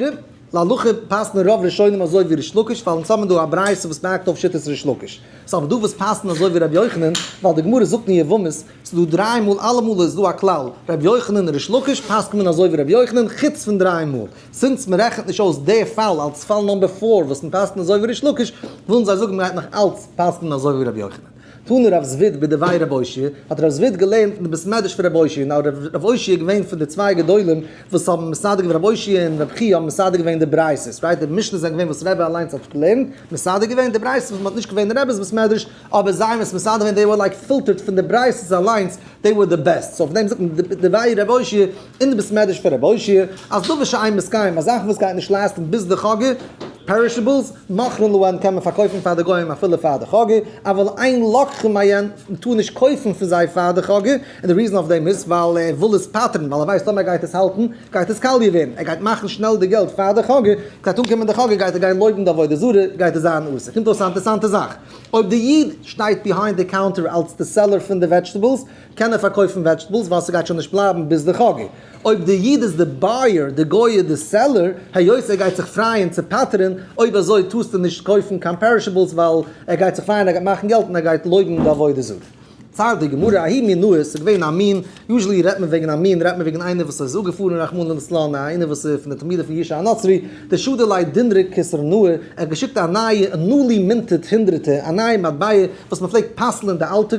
להלכה פסק'נען רוב ראשונים אזוי ווי ריש לקיש, ווייל אונז האבן דא א ברייתא וואס back ט אויף שיטת ריש לקיש. ס'איז אבער דא וואס פסק'נען אזוי ווי רבי יוחנן, ווייל די גמרא זאגט אין יבמות, ס'איז דא דריי מאל אלעמאל איז דא א כלל, רבי יוחנן און ריש לקיש פסק'נט מען אזוי ווי רבי יוחנן, חוץ פון דריי מאל. since מ'רעכנט נישט אויס די פאל אלס פאל number four וואס מ'פסק'נט אזוי ווי ריש לקיש, ווילן זיי זאגן מ'גייט נאך אלץ פסק'נען אזוי ווי רבי יוחנן. תנא רב זביד בדבי רב אושעיא, האט רב זביד געלערנט אין די בית מדרש פון רב אושעיא, נאר רב אושעיא איז געווען פון די צוויי גדולים וואס האבן מסדר געווען, רב אושעיא און רב חייא האבן מסדר געווען די ברייתות, right? די משנה'ס זענען געווען וואס רבי אליינס האט געלערנט, מסדר געווען, די ברייתות וואס מען האט נישט געווען אין רבי'ס בית מדרש, אבער זיי האבן עס מסדר געווען, they were like filtered פון די ברייתות אליינס, they were the best, so אויף דעם זאגט מען דבי רב אושעיא אין די בית מדרש פון רב אושעיא, אז דבר שאין מתקיים, א זאך וואס גייט נישט last ן ביז די חגא, perishables, מוכרין להן קען מען פארקויפן פאר די גוים אפילו פאר די חגא, אבל אין לוקחין מהן, מען טאר נישט קויפן פון זיי פאר די חגא, און די reason אויף דעם איז ווייל ער וויל עס פטר'ן, ווייל ער ווייסט טאמער ער גייט עס האלטן גייט עס קאליע ווערן, ער גייט מאכן שנעל די געלט פאר די חגא, גייט אנקומען די חגא גייט ער גיין לויבן די עבודה זרה, גייט עס זיין אסור. קומט אויס א אינטערסאנטע זאך, אויב די איד שטייט behind די counter אלס די seller פון די vegetables, קען ער פארקויפן vegetables ווייל ס'גייט שוין נישט בלייבן ביז די חגא. אויב די איד איז די buyer, די גוי איז די seller, היות ער גייט זיך פרייען צו פטר'ן, אויב אזוי טארסטו נישט קויפן קיין perishables ווייל ער גייט זיך פרייען ער גייט מאכן געלט און ער גייט לויבן די עבודה זרה. ציילט די גמרא, ההוא מינא, ס'איז געווען א מין, usually רעדט מען וועגן א מין, רעדט מען וועגן איינער וואס איז אפגעפארן רחמנא לצלן, איינער וואס איז פון די תלמידים פון ישו הנוצרי, דשדר ליה דינרא כסרנאי, ער האט געשיקט א נייע newly minted הונדרעטע, א נייע מטבע וואס מען פלעגט פסל'ען די אלטע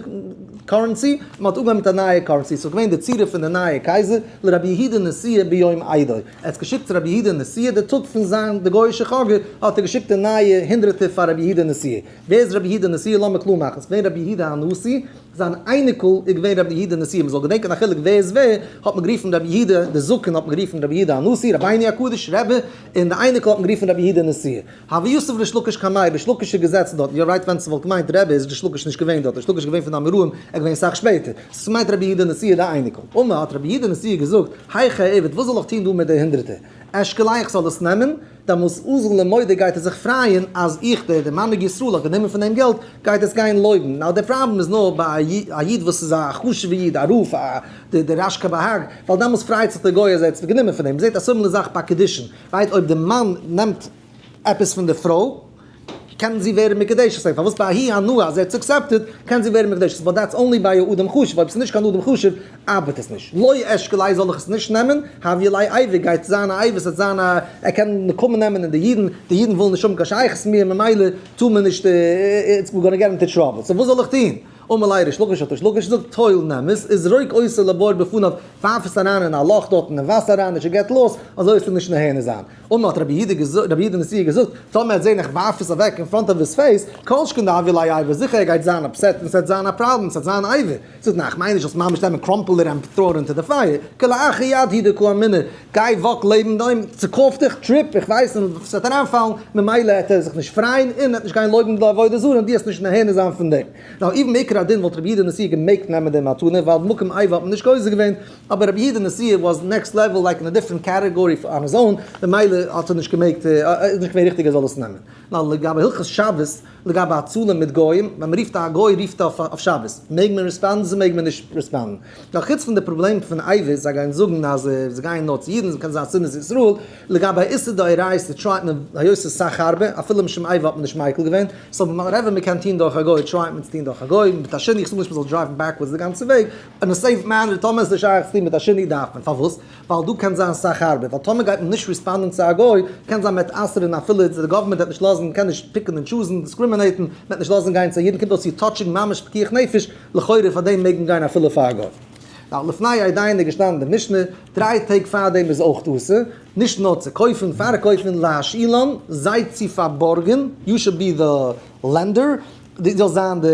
currency, מען האט אנגעהויבן מיט א נייע currency, ס'איז געווען די צורה פון די נייע קייזער, לרבי יהודה נשיאה ביום אידו, ער האט עס געשיקט צו רבי יהודה נשיאה די טאג פון זיין די גוי'אישע חגא, האט ער געשיקט די נייע הונדרעטע פאר רבי יהודה נשיאה. ווער איז רבי יהודה נשיאה? לאמיר קלאר מאכן, ס'איז געווען רבי יהודה הנשיא, זיין אייניקל איז געווען רבי יהודה נשיאה, מ'זאל געדענקען א חילוק ווער איז ווער, האט מען גערופן רבי יהודה די זקן האט מען גערופן רבי יהודה הנשיא, רבינו הקדוש, רבי, און די אייניקל האט מען גערופן רבי יהודה נשיאה. הוה יתיב ריש לקיש קמיה, ריש לקיש איז געזעצן דארט, you're right ווען ס'וואלט געמיינט רבי איז ריש לקיש נישט געווען דארט, ריש לקיש איז געווען פון די אמוראים, ער איז געווען סאך שפעטער, ס'מיינט רבי יהודה נשיאה די אייניקל. אמר האט רבי יהודה נשיאה געזאגט, היכי עביד, וואס זאל איך טון דא מיט די הונדרעטער? אשקליה איך זאל עס נעמען? דעמאלס אזל למודי גייט ער זיך פרייען אז איך דער דער מנהיג ישראל האט גענומען פון דעם געלט גייט עס גיין לויבן, now דער פראבלעם איז נאר ביי א איד וואס איז א חשובע איד א רב א דער דער רשכבה"ג ווייל דעמאלס פרייט זיך דער גוי אז ער האט גענומען פון דעם, מ'זעט א similar זאך ביי קידושין, right אויב די מאן נעמט עפעס פון די פרוי. קען זי ווערן מקודשת, סא פארוואס ביי ההיא הנאה אז ער האט עס accepted קען זי ווערן מקודשת, but that's only ביי א אדם חשוב, אויב עס איז נישט קיין אדם חשוב ארבעט עס נישט. לא אשקליה זאל איך עס נישט נעמען, הויא ליה איבה גייט זיין א איבה, עס וועט זיין א, ער קען נקמה נעמען אין די אידן, די אידן ווילן נישט האבן קיין שייכות מיט מיר ממילא טאר מען נישט, it's gonna get into trouble, so וואס זאל איך טון? אמר ליה ריש לקיש האט ריש לקיש געזאגט, טול נעם עס, וזרוק אותו לבור בפניו, ווארף עס אריין אין א לאך דארט אין וואסער אריין, און get lost, אזוי וועסטו נישט נהנה זיין. אמר האט רבי יהודה געזאגט, רבי יהודה נשיאה געזאגט, טאמער ער וועט זען איך ווארף עס אוועק in front of his face, כל שכן דהויא ליה איבה, זיכער ער גייט זיין upset און ס'וועט זיין א פראבלעם, ס'וועט זיין איבה. זאגט ניין, כ'מיין נישט זאלסט ממש נעמען crumple it and throw it into the fire, כלאחר יד הוא דקאמינא, גיי walk לעבן דעם, צוקויף דיך, trip, איך ווייס, און ס'וועט אריינפאלן, ממילא העט ער זיך נישט פרייען, און ער וועט נישט גיין לויבן די עבודה זרה, און דו וועסט נישט נהנה זיין פון דעם. Now, even מעיקר הדין וואלט רבי יהודה נשיאה געמעגט נעמען די מתנה, ווייל במקום איבה האט מען נישט גוזר געווען, אבער רבי יהודה נשיאה was next level, like אין א different category on his own, ממילא האט ער נישט געמעגט, איז נישט געווען ריכטיג ער זאל עס נעמען. Now, לגבי הלכות שבת, לגבי הצלה מיט גוים, ווען מען רופט א גוי רופט אויף שבת, מעג מען respond ן צו מעג מען נישט respond ן? Now, חוץ פון די פראבלעם פון איבה, זיי גייען זאגן אז זיי גייען נאר צו אידן, קען זיין שנאת ישראל, לגבי איסור דאורייתא try ט מען, היות ס'איז סאך הארבער, אפילו משום איבה האט מען נישט מיקל געווען, so whatever מען קען טון דורך א גוי, try ט מען צו טון דורך א גוי, מיט א שני, איך זאג נישט מען זאל drive ן backwards די גאנצע וועג, אין א safe manner, טאמער איז נישט שייך צו טון מיט א שני דארף מען, פארוואס? ווייל דא קען זיין סאך הארבער, ווייל טאמער גייט מען נישט respond ן צו א גוי, קען זיין מען וועט אסר'ן אפילו די government וועט נישט לאזן, קען נישט pick ן און choose ן, discriminate ן, מען וועט נישט לאזן גיין צו א איד, קומט אויס צו touching ממש פיקוח נפש, לכאורה פאר דעם מעג מען גיין אפילו פאר א גוי. Now, לפני עידן איז געשטאנען די משנה, דריי טעג פאר דעם איז אויך אסור, נישט נאר צו קויפן, פארקויפן, להשאילן, זיי צו פארבארגן, you should be the lender, דו זאלסט זיין די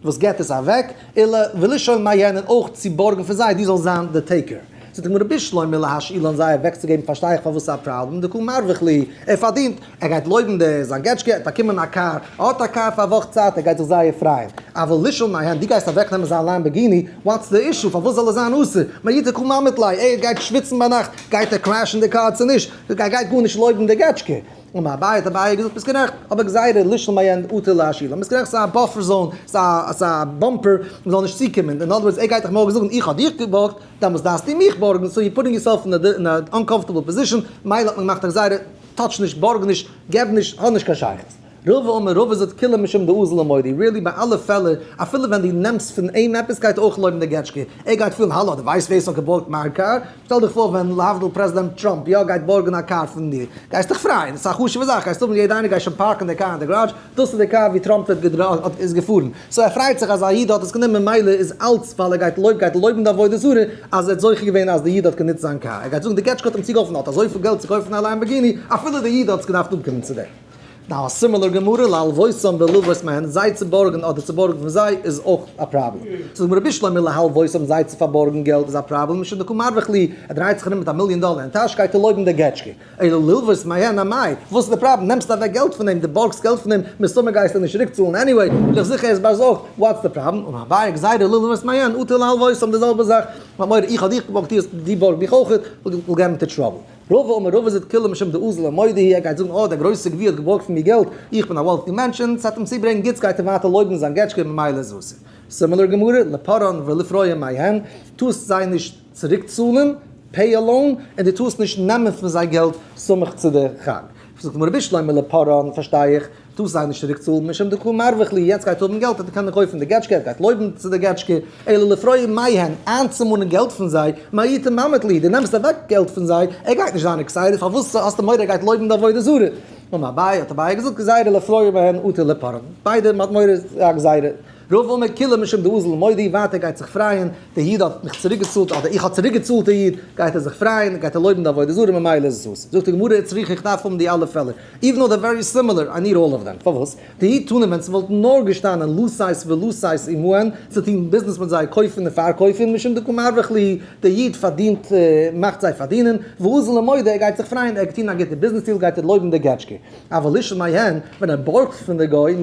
וואס געבט עס אוועק, אלא ולשאול מהן און אויך צו בארגן פון זיי, דו זאלסט זיין די taker. זאגט די גמרא בשלמא להשאילן זיי אוועקצוגעבן פארשטיי איך פארוואס ס'איז א פראבלעם, דקא מרווח להו, ער פארדינט, ער גייט לויבן די זיין געטשקע, ער האט באקומען א קאר, ער האט א קאר פאר א וואך צייט, ער גייט זיך זייער פרייען. אבל לשאול מהן, דו גייסט אוועקנעמען זיין לעמבערגיני, what's the issue, פארוואס זאל עס זיין אסור, מאי דקא ממעט ליה, ער גייט שוויצן ביינאכט, גייט ער crash ן די קאר צו נישט, ער גייט גארנישט לויבן די געטשקע. אמר אביי האט אביי געזאגט ביסט גערעכט, אבער גזירה לישאל מהן אטו להשאילן, ביסט גערעכט ס'איז א buffer zone, ס'איז א bumper, מ'זאל נישט צוקומען, אין other words ער גייט דיך מארגן זאגן איך האב דיך געבארגט, דעמאלטס דארפסטו מיך בארגן, so you putting yourself אין א uncomfortable position, מילא האט מען געמאכט א גזירה, touch נישט, בארג נישט, געב נישט, האב נישט קיין שייכות. רבא אמר רבא זאגט כולה משום דאזיל למודי, really ביי אלע פעלער, אפילו ווען דו נעמסט פון אים עפעס גייט אויך לויבן די געטשקע, ער גייט פילן האלא דו ווייסט ווער ס'האט געבארגט מיין קאר? שטעל דיך פאר ווען להבדיל פרעזידענט טראמפ יא גייט בארגן א קאר פון דיר, גייסט דיך פרייען, ס'איז א חשוב'ע זאך, גייסט האבן יעדע איינער גייט שוין park ן די קאר אין די גאראדזש, דאס איז די קאר ווי טראמפ האט איז געפארן, so ער פרייט זיך אז א איד האט עס גענומען מילא איז אלץ ווייל ער גייט לויב גייט לויבן די עבודה זרה אז ער האט זוכה געווען אז די איד האט גענוצט זיין קאר, ער גייט זאגן די געטשקע האט אים צוגעהאלפן ער האט אזויפיל געלט צו קויפן א לעמבארגיני אפילו די איד האט עס געדארפט אנקומען צו דעם. Now א similar גמרא להלוותם וללוות מהן, זיי צו בארגן אדער צו בארגן פון זיי איז אויך א פראבלעם. זאגט די גמרא בשלמא להלוותם זיי צו פארבארגן געלט איז א פראבלעם משום דקא מרווח להו, ער דרייט זיך ארום מיט א מיליאן דאלער אין טאש גייט ער לויבן די געטשקע. אלא ללוות מהן אמאי, וואס איז די פראבלעם? נעמסט אוועק געלט פון אים, דו בארגסט געלט פון אים, מסתמא גייסטו נישט צוריק צאלן anyway, בין איך זיכער ער איז באזארגט, what's the problem? אמר אביי גזירה ללוות מהן אטו להלוותם די זעלבע זאך, מ'האט מורא איך האב דיך געבארגט דו בארג מיך אויכעט, we'll get into trouble. רבא אמר רבא זאגט כולה משום דאזיל למודי, ער גייט זאגן אה דער גרויסער גביר האט געבארגט פון מיר געלט, איך בין א wealthy מענטש און ס'וועט אים צוברענגען גוטס גייט ער ווייטער לויבן זיין געטשקע ממילא איז אסור. Similar גמרא, לפרען ולפרוע מהן, טארסט זיי נישט צוריק צאלן, pay a loan, און דו טארסט נישט נעמען פון זיי געלט סמוך צו די חג. זאגט די גמרא בשלמא לפרען, פארשטיי איך, טארסט זיי נישט צוריק צאלן משום דקא מרווח להו, יעצט גייט האבן געלט וועט ער קענען קויפן די געטשקע, ער גייט לויבן צו די געטשקע, אלא לפרוע מהן, איינצומאנען געלט פון זיי, מאי דממעט להו, דו נעמסט אוועק געלט פון זיי, ער גייט נישט זיין excited, פארוואס האסטו מורא ער גייט לויבן די עבודה זרה? אמר אביי, האט אביי געזאגט, גזירה לפרוע מהן אטו לפרען, ביידע, מען האט מורא א גזירה. רבא אמר כולה משום דאזיל למודי, ווייטער גייט זיך פרייען, דער איד האט מיך צוריק געצאלט, אדער איך האב צוריק געצאלט דער איד, גייט ער זיך פרייען, גייט ער לויבן די עבודה זרה, ממילא איז עס אסור. זאגט די גמרא, צריכא איך דארף האבן די אלע פעלער, even though they're very similar, I need all of them. פארוואס? דאי תנא ווען ס'וואלט נאר געשטאנען לשאת ולתת עמהן, צו טון ביזנעס מיט זיי, קויפן און פארקויפן, משום דקא מרווח להו, דער איד פארדינט, מאכט זיי פארדינען, ואזיל למודי, ער גייט זיך פרייען, ער האט געטון א גוטע ביזנעס דיעל, גייט ער לויבן די געטשקע. אבל לישאל מהן, ווען ער בארגט פון די גוי,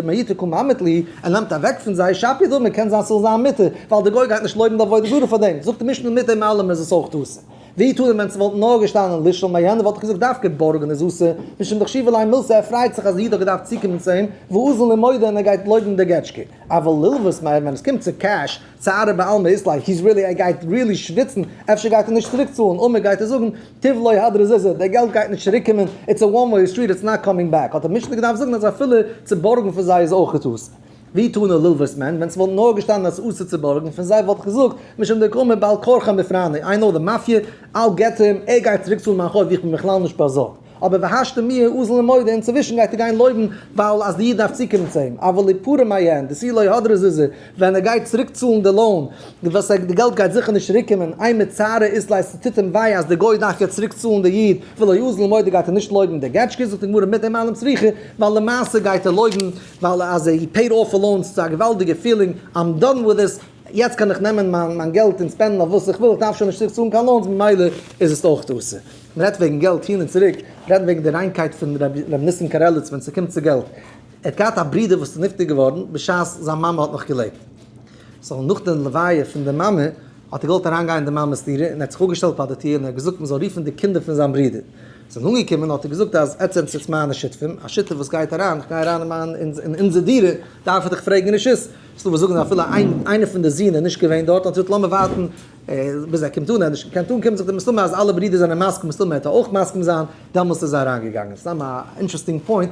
מאי דקא ממעט להו, ער נעמט אוועק פון זיי, שפיר דמי, קען זיין ס'זאל זיין מותר, ווייל די גוי גייט נישט לויבן די עבודה זרה פאר דעם, זאגט די משנה מיט דעם אלעם איז עס אויך אסור. ואי תנא ווען ס'וואלט נאר געשטאנען לישאל מהן וואלט איך געזאגט דווקא בארגן איז אסור, משום דחשיבא ליה מילתא ער פרייט זיך אז די איד האט געדארפט צוקומען צו אים, ואזיל למודע און ער גייט לויבן די געטשקע. אבל ללוות מהן ווען עס קומט צו cash, צערא בעלמא אית ליה, he's really ער גייט really שוויצן, אפשר גייט ער נישט צוריק צאלן, אמער גייט ער זאגן, טיב לא הדרא זוזא, די געלט גייט נישט צוריק קומען, it's a one way street, it's not coming back, האט די משנה געדארפט זאגן אז אפילו צו בארגן פון זיי איז אויך אסור. ואי תנא ללוות מהן, ווען ס'וואלט נאר געשטאנען אז ס'איז אסור צו בארגן פון זיי וואלט איך געזאגט, משום דקאמר בעל כרחם איפרעניה, I know the mafia, I'll get him, ער גייט צוריק צאלן מיין חוב איך בין בכלל נישט באזארגט. אבער והשתא מיהא אזיל למודע אינצווישן גייט ער גיין לויבן ווייל אז די איד דארף צוקומען צו אים, אבל ליפרע מהן, דתו לא הדרא זוזי, ווען ער גייט צוריק צאלן די loan, וואס די געלט גייט זיכער נישט צוריק קומען, אימא צערא אית ליה ס'טוט אים וויי אז די גוי דארף יעצט צוריק צאלן די איד, ולא אזיל למודע גייט ער נישט לויבן די געטשקע, זאגט די גמרא מיט דעם אלעם צריכא, ווייל למעשה גייט ער לויבן ווייל אז he paid off a loan ס'איז א געוואלדיגע feeling, I'm done with this, יעצט קען איך נעמען מיין געלט און spend ן אויף וואס איך וויל, איך דארף שוין נישט צוריק צאלן קיין loans ממילא איז עס אויך אסור. מען רעדט וועגן געלט הין און צוריק, מען רעדט וועגן די ריינקייט פון רבי ניסים קרליץ ווען ס'קומט צו געלט. ער האט געהאט א ברודער וואס איז נפטר געווארן בשעת זיין מאמע האט נאך געלעבט. so נאך די לוויה פון די מאמע האט ער געוואלט אריינגיין אין די מאמע'ס דירה און ער האט זיך אפגעשטעלט ביי די טיר און ער האט געזאגט מען זאל רופן די קינדער פון זיין ברודער. זיי זענען אנגעקומען האט ער געזאגט אז עטס זענטס יעצט מיינע שותפים, א שותף וואס גייט אריין, איך גיי אריין אין מיין אין אונזער דירה דארף איך דיך פרעגן רשות. ס'דא וואס זאגן אז אפילו איינער פון די זין איז נישט געווען דארט האט ער געזאגט לאמיר ווארטן ביז ער קומט אן, ער האט נישט געקענט אנקומען, זאגט ער מסתמא אז אלע ברידער זענען מסכים מסתמא וועט ער אויך מסכים זיין, דעמאלסט איז ער אריינגעגאנגען. סתם א interesting point,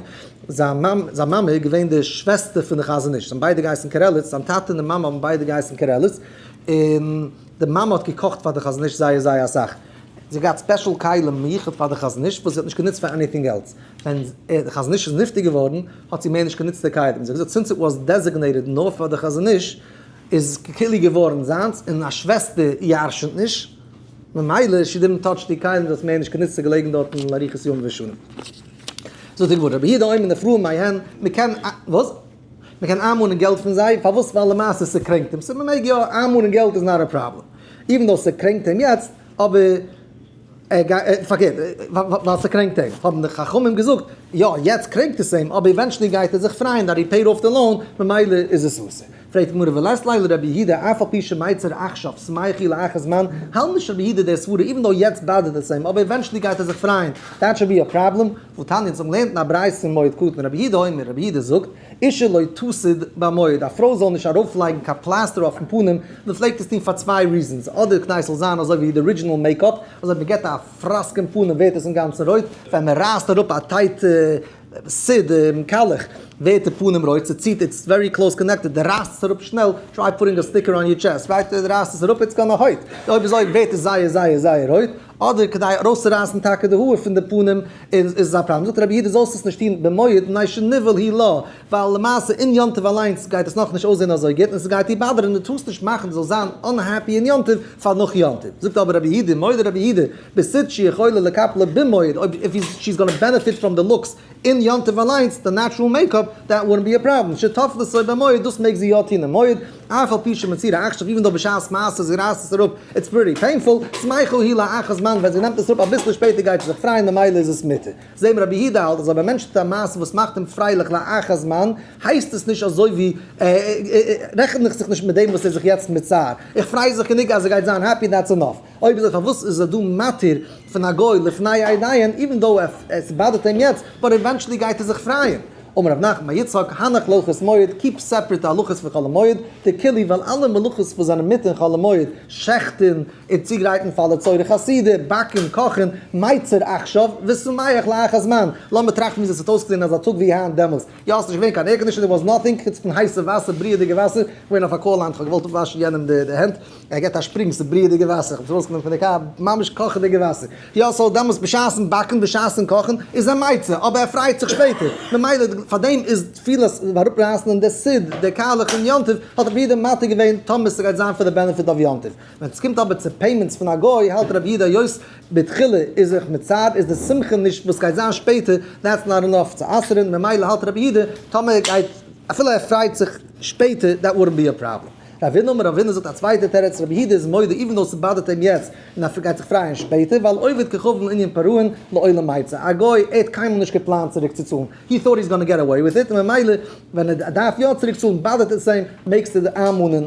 זיין מאמע איז געווען די שוועסטער פון די חזון איש, זיי האבן ביידע געהייסן קרליץ, זיין טאטע און די מאמע האבן ביידע געהייסן קרליץ, און די מאמע האט געקאכט פאר די חזון איש זייער זייער אסאך, זי האט געהאט special כלים מיוחד פאר די חזון איש וואס זי האט נישט גענוצט פאר anything else, ווען די חזון איש איז נפטר געווארן האט זי מער נישט גענוצט די כלים, זי האט געזאגט since it was designated נאר פאר די חזון איש, איז כאילו געווארן זיינס און א שוועסטער ירשנ'ט נישט, ממילא she didn't touch די כלים דאס מער נישט גענוצט ס'געלעגן דארטן לאריכות ימים ושנים. זאגט די גמרא רבי יהודה אומר נפרעין מהן, מ'קען וואס? מ'קען איינמאנען געלט פון זיי, פארוואס? ווייל למעשה ס'קרענקט אים, so מ'מעג יא איינמאנען געלט איז not a problem, even though ס'קרענקט אים יעצט, אבער פארקערט, ווייל ס'קרענקט אים, האבן די חכמים געזאגט, יא יעצט קרענקט עס אים, אבער eventually גייט ער זיך פרייען that he paid off the loan, ממילא איז עס אסור. פרעגט די גמרא ולית ליה לרבי יהודה אף על פי שמיצר עכשיו שמח הוא לאחר זמן, האלט נישט רבי יהודה די סברה even though יעצט באדערט עס אים אבער eventually גייט ער זיך פרייען, that should be a problem, והתניא אונז האבן געלערנט אין א ברייתא אין מועד קטן רבי יהודה אומר רבי יהודה זאגט אשה לא תסיד במועד א פרוי זאל נישט ארויפלייגן קיין פלאסטער אויפן פנים, מען פלעגט עס טון פאר צוויי reasons אדער כדי ס'זאל זיין אזוי ווי די original makeup אזוי מען געבט א פראסק אין פנים ווערט עס אינגאנצן רויט, ווען מען רייסט אראפ א tight סיד און קאלעך ווערט די פנים רויט, ס'ציט it's very close connected, די רייסט עס אראפ שנעל, try putting a sticker on your chest, right, די רייסט עס אראפ it's gonna hurt, אויב אזוי ווערט עס זייער זייער זייער רויט, אדער כדי ארויסצורייסן טאקע די האר פון די פנים איז עס א פראבלעם, זאגט רבי יהודה זאלסט עס נישט טון במועד מפני שניוול היא לה, ווייל למעשה אין יום טוב אליינס גייט עס נאכנישט אויסזען אזוי גוט און ס'גייט דיר באדערן, דו טארסט נישט מאכן דו זאלסט זיין unhappy אין יום טוב פאר נאך יום טוב, זאגט אבער רבי יהודה, מודה רבי יהודה, בסיד שיכולה לקפלה במועד, אויב if she's gonna benefit from the looks אין יום טוב אליינס, די natural makeup, that wouldn't be a problem, שתפלה במועד, דאס מעג זי יא טון אין מועד, אף על פי שמצהירה עכשיו, even though בשעת מעשה זי רייסט עס אראפ, it's pretty painful, שמחה היא לאחר זמן, ווען זי נעמט עס אראפ אביסל שפעטער גייט זי זיך פרייען ממילא איז עס מותר. זעהן מיר רבי יהודה האלט אז אויב א מענטש טוט א מעשה וואס מאכט אים פרייליך לאחר זמן, הייסט עס נישט אזוי ווי רעכן איך זיך נישט מיט דעם וואס ער איז זיך יעצט מצער, איך פריי זיך גענוג אז ער גייט זיין happy that's enough. אויב אזוי פארוואס איז ער דא מתיר פון א גוי לפני עיניהן even though עס באדערט אים יעצט but eventually גייט ער זיך פרייען? אמר רב נחמן בר יצחק, הנח להלכות מועד, keep separate די הלכות פון חול המועד, דכולהו ווייל אלע מלאכות וואס זענען מותר אין חול המועד, שעכטן, און צוגרייטן פאר לצורך הסעודה, באקן, קאכן, מיצר עכשיו, ושמח לאחר זמן. לאמיר טראכטן וויאזוי עס האט אויסגעזען אזא טאג ווי היינט דעמאלס. יא ס'נישט געווען קיין air conditioner, there was nothing, חוץ פון הייסע וואסער, בריעדיגע וואסער, כ'בין אויף א call היינט, כ'האב געוואלט אפוואשן יענעם די הענט, ער געט א שפרינג, ס'איז בריעדיגע וואסער, כ'האב עס ארויסגענומען פון די קאר, ממש קאכעדיגע וואסער. יא so דעמאלס בשעת'ן באקן, בשעת'ן קאכן, איז ער מיצר, אבער ער פרייט זיך שפעטער. ממילא פאר דעם איז תפילת אראפרייסן אין די סיד, די קאלעך אין יום טוב, האט רבי יהודה מתיר געווען טאמער ס'גייט זיין פאר די benefit of יום טוב. ווען ס'קומט אבער צו payments פון א גוי, האלט רבי יהודה היות בתחילה איז זיך מצער איז די שמחה נישט וואס גייט זיין שפעטער, that's not enough צו אסר'ן, ממילא האלט רבי יהודה טאמער ער גייט אפילו ער פרייט זיך שפעטער that wouldn't be a problem. רבינא אמר רבינא זאגט א צווייטע תירוץ רבי יהודה איז מודה even though ס'באדערט אים יעצט און ער גייט זיך פרייען שפעטער ווייל עובד כוכבים לענין פירעון לעולם מיצר א גוי ער האט קיינמאל נישט געפלאנט צוריק צו צאלן he thought he's gonna get away with it און ממילא ווען ער דארף יא צוריק צאלן באדערט עס אים מעגסטו איינמאנען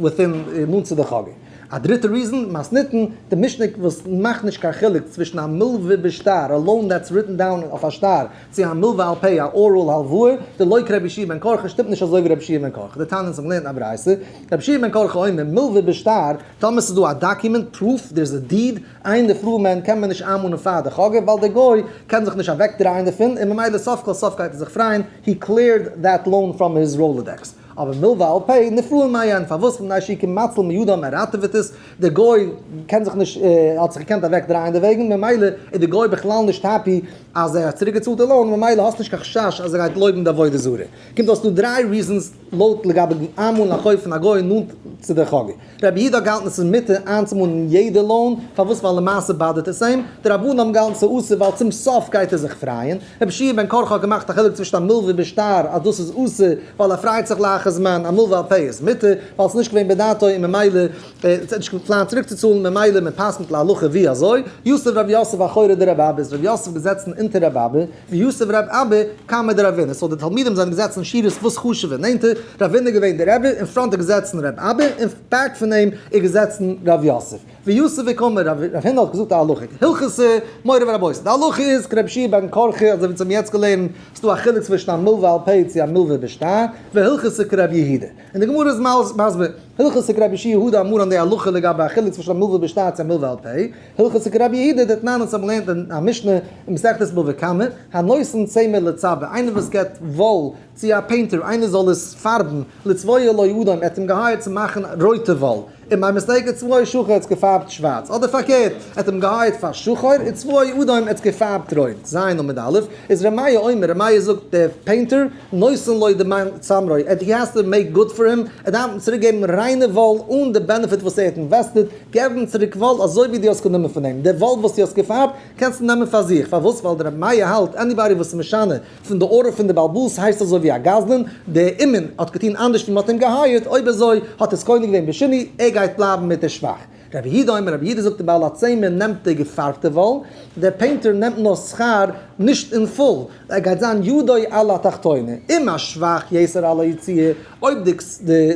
within נאנט צו די חגא. א דריטע reason, מתניתין, די משנה וואס מאכט נישט קיין חילוק צווישן א מלווה בשטר, א loan that's written down אויף א שטר, צו א מלווה על פה, א oral הלוואה, דלא כרבי יהושע בן קרחה שטימט נישט אזוי ווי רבי יהושע בן קרחה. דתניא אונז האבן געלערנט א ברייתא, רבי יהושע בן קרחה אומר, מלווה בשטר, טאמער ס'איז דא א document, proof, there is a deed, אין נפרעין מהן קען מען נישט איינמאנען פאר די חגא ווייל דער גוי קען זיך נישט אוועקדרייען דערפון און ממילא סוף כל סוף גייט ער זיך פרייען, he cleared that loan from his Rolodex. אבער מלווה על פה נפרעין מהן, פארוואס מפני שהוא כמציל מידם ער ראטעוועט עס, דער גוי קען זיך נישט האט זיך געקענט אוועק דרייען דערוועגן ממילא איז דער גוי בכלל נישט happy אז ער האט צוריק געצאלט די loan ממילא האסט נישט קיין חשש אז ער גייט לויבן די עבודה זרה. קומט אויס דא דריי reasons לויט לגבי איינמאנען א חוב פון א גוי נאנט צו די חגא. רבי יהודה האט געהאלטן עס איז מותר איינצומאנען יעדע loan, פארוואס ווייל למעשה באדערט עס אים, די רבנן האבן געהאלטן ס'איז אסור ווייל צום סוף גייט ער זיך פרייען, רבי יהושע בן קרחה האט געמאכט א חילוק צווישן א מלווה בשטר אז דאס איז אסור ווייל ער פרייט זיך לאחר זמן, א מלווה על פה איז מותר ווייל ס'איז נישט געווען בדעתו און ממילא איז נישט געפלאנט צוריקצוצאלן ממילא מען פסק'נט להלכה ווי אזוי, יתיב רב יוסף אחורי דרבי אבא איז רב יוסף געזעצן אונטער רבי אבא, ויתיב רב אבא קמיה דרב הונא, so די תלמידים זענען געזעצן שורות וואס חשוב'ער נענטער, רב הונא געווען דער רבי, אין front איז געזעצן רב אבא, אין back פון אים איז געזעצן רב יוסף. ויתיב וקאמר, רב הונא האט געזאגט א הלכה, הלכתא מורי ורבותי, די הלכה איז כרבי יהושע בן קרחה, אזוי ווי אונז האבן יעצט געלערנט, ס'דא א חילוק צווישן א מלווה על פה צו א מלווה בשטר, והלכתא כרבי יהודה. און די גמרא איז מסביר, הלכתא כרבי יהושע הא דאמרן די הלכה לגבי א חילוק צווישן א מלווה בשטר צו א מלווה על פה, הלכתא כרבי יהודה דתנן אונז האבן געלערנט אין א משנה אין מסכת בבא קמא, הנותן צמר לצבע, איינער וואס געבט וואל צו א painter איינער זאל עס פארבן, לצבוע לו אדום, ער האט אים געהייערט צו מאכן רויטע וואל, און ביי mistake צבעו שחור ער האט עס געפארבט שווארץ, אדער פארקערט, ער האט אים געהייערט פאר שחור און צבעו אדום ער האט עס געפארבט רויט, ז' עמוד א', איז ר' מאיר אומר, ר' מאיר זאגט דער painter, נותן לו דמי צמרו, he has to make good for him, ער דארף אים צוריק געבן ריינע וואל אן די benefit וואס ער האט invested, געב אים צוריק וואל אזוי ווי דו האסט גענומען פון אים, די וואל וואס דו האסט געפארבט קענסטו נעמען פאר זיך, פארוואס? ווייל דער רבי מאיר האלט anybody וואס איז משנה פון די order פון די בעל הבית הייסט אזוי ווי א גזלן, דער אומן האט געטון אנדערש ווי מען האט אים געהייערט, אויב אזוי האט עס קונה געווען בשינוי, ער גייט בלייבן מיט די שבח. רבי יהודה אומר, רבי יהודה זאגט די בעל הצמר נעמט די געפארבטע וואל, דער painter נעמט נאר שכר נישט אין full, ער גייט זיין ידו על התחתונה, אם השבח יתר על היציאה, אויב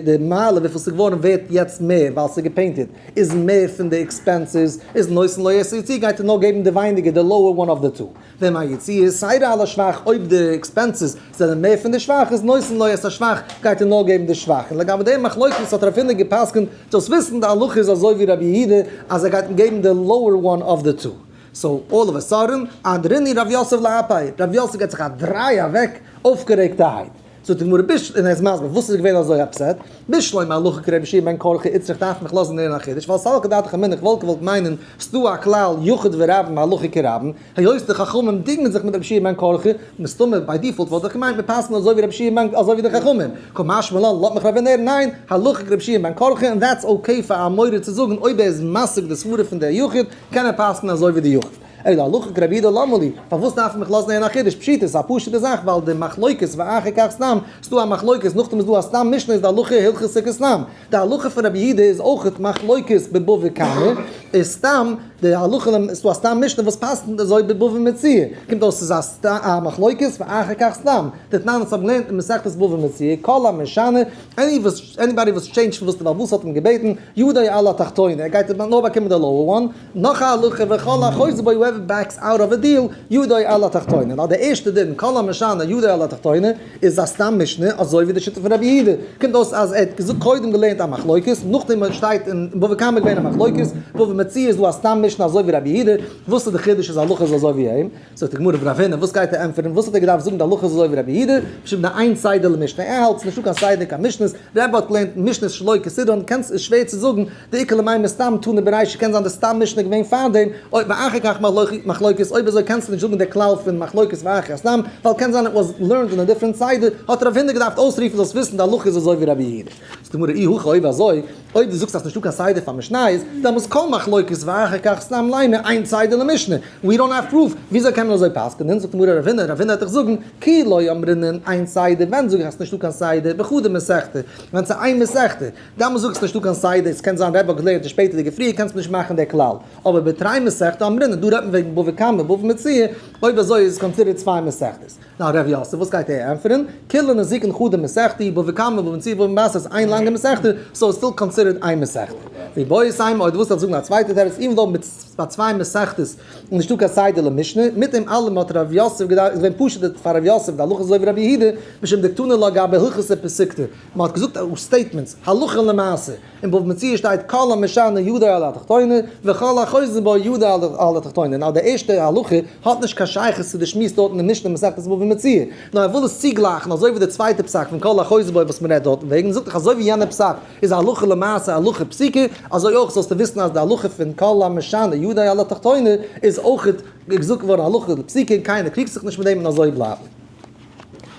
די מעלה וויפיל ס'איז געווארן ווערט יעצט מער ווייל ס'איז געפעינטעד איז מער פון די expenses, איז נותן לו את היציאה גייט ער נאר געבן די ווייניגער די lower one of the two. ואם היציאה יתירה על השבח אויב די expenses זענען מער פון די שבח איז נותן לו את השבח גייט ער נאר געבן די שבח. און לגבי די מחלוקת האט רב הונא גע'פסק'נט זאלסט וויסן די הלכה איז אזוי ווי רבי יהודה אז ער גייט אים געבן די lower one of the two. So all of a sudden אהדרינהו רב יוסף לאפיה, רב יוסף געט זיך א דריי אוועק אויפגערעגטערהייט. זאגט די גמרא ביש, און ער איז מסביר וואס איז געווען אזוי upset, בשלמא הלכה כרבי יהושע בן קרחה איצטריך דארף מיך לאזן לערנען א חידוש, ווייל סלקא דעתך אמינא איך וואלט געוואלט מיינען ס'דא א כלל יחיד ורבים הלכה כרבים, היות די חכמים דינגען זיך מיט רבי יהושע בן קרחה, מסתמא by default וואלט איך געמיינט מיר פסק'נען אזוי ווי רבי יהושע בן אזוי ווי די חכמים, קא משמע לן לאזט מיך רב הונא הערן ניין, הלכה כרבי יהושע בן קרחה און that's okay פאר א אמורא צו זאגן אויב ער איז משיג די סברה פון דער יחיד קען ער פסק'נען אזוי ווי די יחיד. אלא הלכה כרבי יהודה למה לי, פארוואס דארף מען מיך לאזן הערן א חידוש? פשיטא, ס'איז א פשוט'ע זאך, ווייל די מחלוקת ואחר כך סתם, ס'דא א מחלוקת, נאכדעם איז דא א סתם משנה איז די הלכה הלכתא כסתם. די הלכה פון רבי יהודה איז אויכעט מחלוקת בבבא קמא, איז סתם, די הלכה למ, ס'דא א סתם משנה וואס פסק'נט אזוי בבבא מציעא. קומט אויס ס'איז א מחלוקת ואחר כך סתם. דתנן אונז האבן געלערנט אין מסכת בבא מציעא, כל המשנה, anybody וואס change ט פון וואס די בעל הבית האט אים געבעטן, ידו על התחתונה, ער גייט נאר באקומען די lower one, נאך א הלכה וכל החוזר בו whoever backs out of a deal ידו על התחתונה, ווייל די ערשטע דין כל המשנה ידו על התחתונה איז א סתם משנה אזוי ווי די שיטה פון רבי יהודה, קומט אויס אז ער האט געזאגט קודם געלערנט א מחלוקת, נאכדעם שטייט אין בבא קמא געווען א מחלוקת, בבא מציעא איז דא א סתם משנה אזוי ווי רבי יהודה, וואס איז די חידוש אז הלכה איז אזוי ווי אים? זאגט די גמרא ורב הונא וואס גייט ער ענטפערן וואס האט ער געדארפט זאגן די הלכה איז אזוי ווי רבי יהודה, משום דאין סדר למשנה, ער האלט ס'נישטא קיין סדר קיין משנות, רבי האט געלערנט משנות שלא כסדרן, קענסט איז שווער צו זאגן דאיכא למימר סתם תנא ברישא קען זיין די סתם משנה געווען פארדעם, אויב ואחר כך מחלוקת, אויב אזוי קענסטו נישט זאגן די כלל פון מחלוקת ואחר סתם, ווייל קען זיין it was learned in a different סדר, האט רב הונא געדארפט אויסרופן זאלסט וויסן די הלכה איז אזוי ווי רבי יהודה. זאגט די גמרא אי הכי אויב אזוי, אויב דו זאגסט אז ס'נישטא קיין סדר פאר משניות, דעמאלס כל מחלוקת. מחלוקת ואחר כך סתם לימא אין סדר למשנה, we don't have proof, וויאזוי קען מען אזוי פסק'נען? זאגט די גמרא רבינא, רבינא וועט דיך זאגן, כי לא אמרינן אין סדר, ווען זאג איך אז ס'נישטא קיין סדר? בחדא מסכתא, ווען ס'איז איין מסכתא, דאמאלס זאג איך ס'נישטא קיין סדר, ס'קען זיין רבי האט געלערנט די שפעטערדיגע פריער קענסטו נישט מאכן דער כלל, אבער בתרי מסכתא אמרינן, דא רעדט מען וועגן בבא קמא בבא מציעא, אויב אזוי איז עס considered צוויי מסכתות. נאר ר' יוסף וואס גייט ער ענטפערן? כולה נזיקין חדא מסכתא, בבא קמא בבא מציעא בבא בתרא איז איין לאנגע מסכתא, so איז still considered איין מסכתא. ואיבעית אימא אויב דו ווילסט וועל איך זאגן א צווייטע תירוץ, even though מיט ביי צוויי מסכתות איז נישטא קיין סדר למשנה, מיט דעם אלעם האט ר' יוסף געדארפט, איז געווען פשוט פאר ר' יוסף די הלכה איז אזוי ווי רבי יהודה, משום דקתני לה גבי הלכתא פסיקתא, מען האט געזאגט statements, הלכה למעשה. אין בבא מציעא שטייט כל המשנה ידו על התחתונה וכל החוזר בו ידו על התחתונה, נאר די ערשטע הלכה האט נישט קיין שייכות צו די שמועס דארט אין די משנה מסכת בבא מציעא, נאר ער וויל עס צוגלייכן אזוי ווי די צווייטע פסק פון כל החוזר בו וואס מען רעדט דארטן וועגן, זאגט דאך אזוי ווי יענע פסק איז הלכה למעשה הלכה פסוקה, אזוי אויך זאלסטו וויסן אז די הלכה פון כל המשנה ידו על התחתונה איז אויך געזאגט געווארן הלכה לפסוקה און קיינער קריגט זיך נישט מיט דעם און אזוי בלייבן.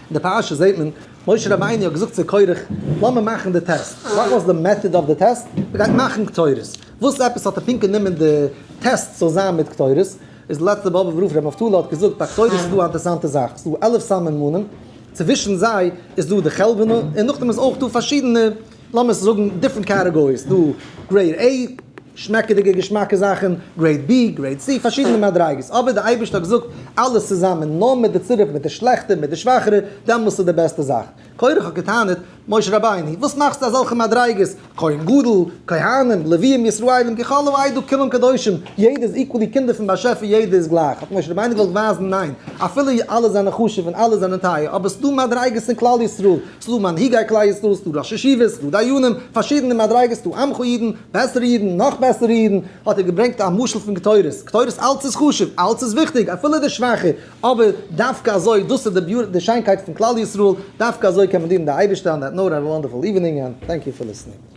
אין די פרשה זעט מען משה רבינו האט געזאגט צו קורח, לאמיר מאכן די test. What was the method of the test? מען גייט מאכן קטורת. וואס עפעס האט ער פונקט גענומען די טעסט זאל זיין מיט קטורת? איז די לעצטע באבובער רב ר' נפתלי האט געזאגט, ביי קטורת איז דא א אינטערעסאנטע זאך, ס'איז דא 11 סממנים, צווישן זיי איז דא די חלבנה, און נאכדעם איז אויך דא פארשידענע, לאמיר זאגן different categories, דא grade A, שמעקעדיגע געשמאקע זאכן, grade B, grade C, פארשידענע מדריגות, אבער די אייבערשטער האט געזאגט אלעס צוזאמען, נאר מיט די צירוף מיט די שלעכטע מיט די שוואכערע, דעמאלס איז די בעסטע זאך. קורח האט געטענה'ט, משה רבינו, וואס מאכסטו אזעלכע מדריגות, כהן גדול, כהנים, לוויים, ישראלים, ככל העדה כולם קדושים, יעדער איז equally קינדער פון באשעפער, יעדער איז גלייך. האט משה רבינו געוואלט ווייזן, ניין, אפילו אלע זענען חשוב און אלע זענען טייער, אבער ס'דא מדריגות אין כלל ישראל, ס'דא מנהיגי כלל ישראל, ס'דא ראשי ישיבות, ס'דא דיינים, פארשידענע מדריגות, ס'דא עמך אידן, בעסערע אידן, נאך בעסערע אידן, האט ער געברענגט א משל פון קטורת, קטורת אלץ איז חשוב, אלץ איז וויכטיג, אפילו די שוואכע, אבער דווקא אזוי, דאס איז די שיינקייט פון כלל ישראל, דווקא אזוי קען מען דינען די אייבערשטער, on that note have a wonderful evening and thank you for listening.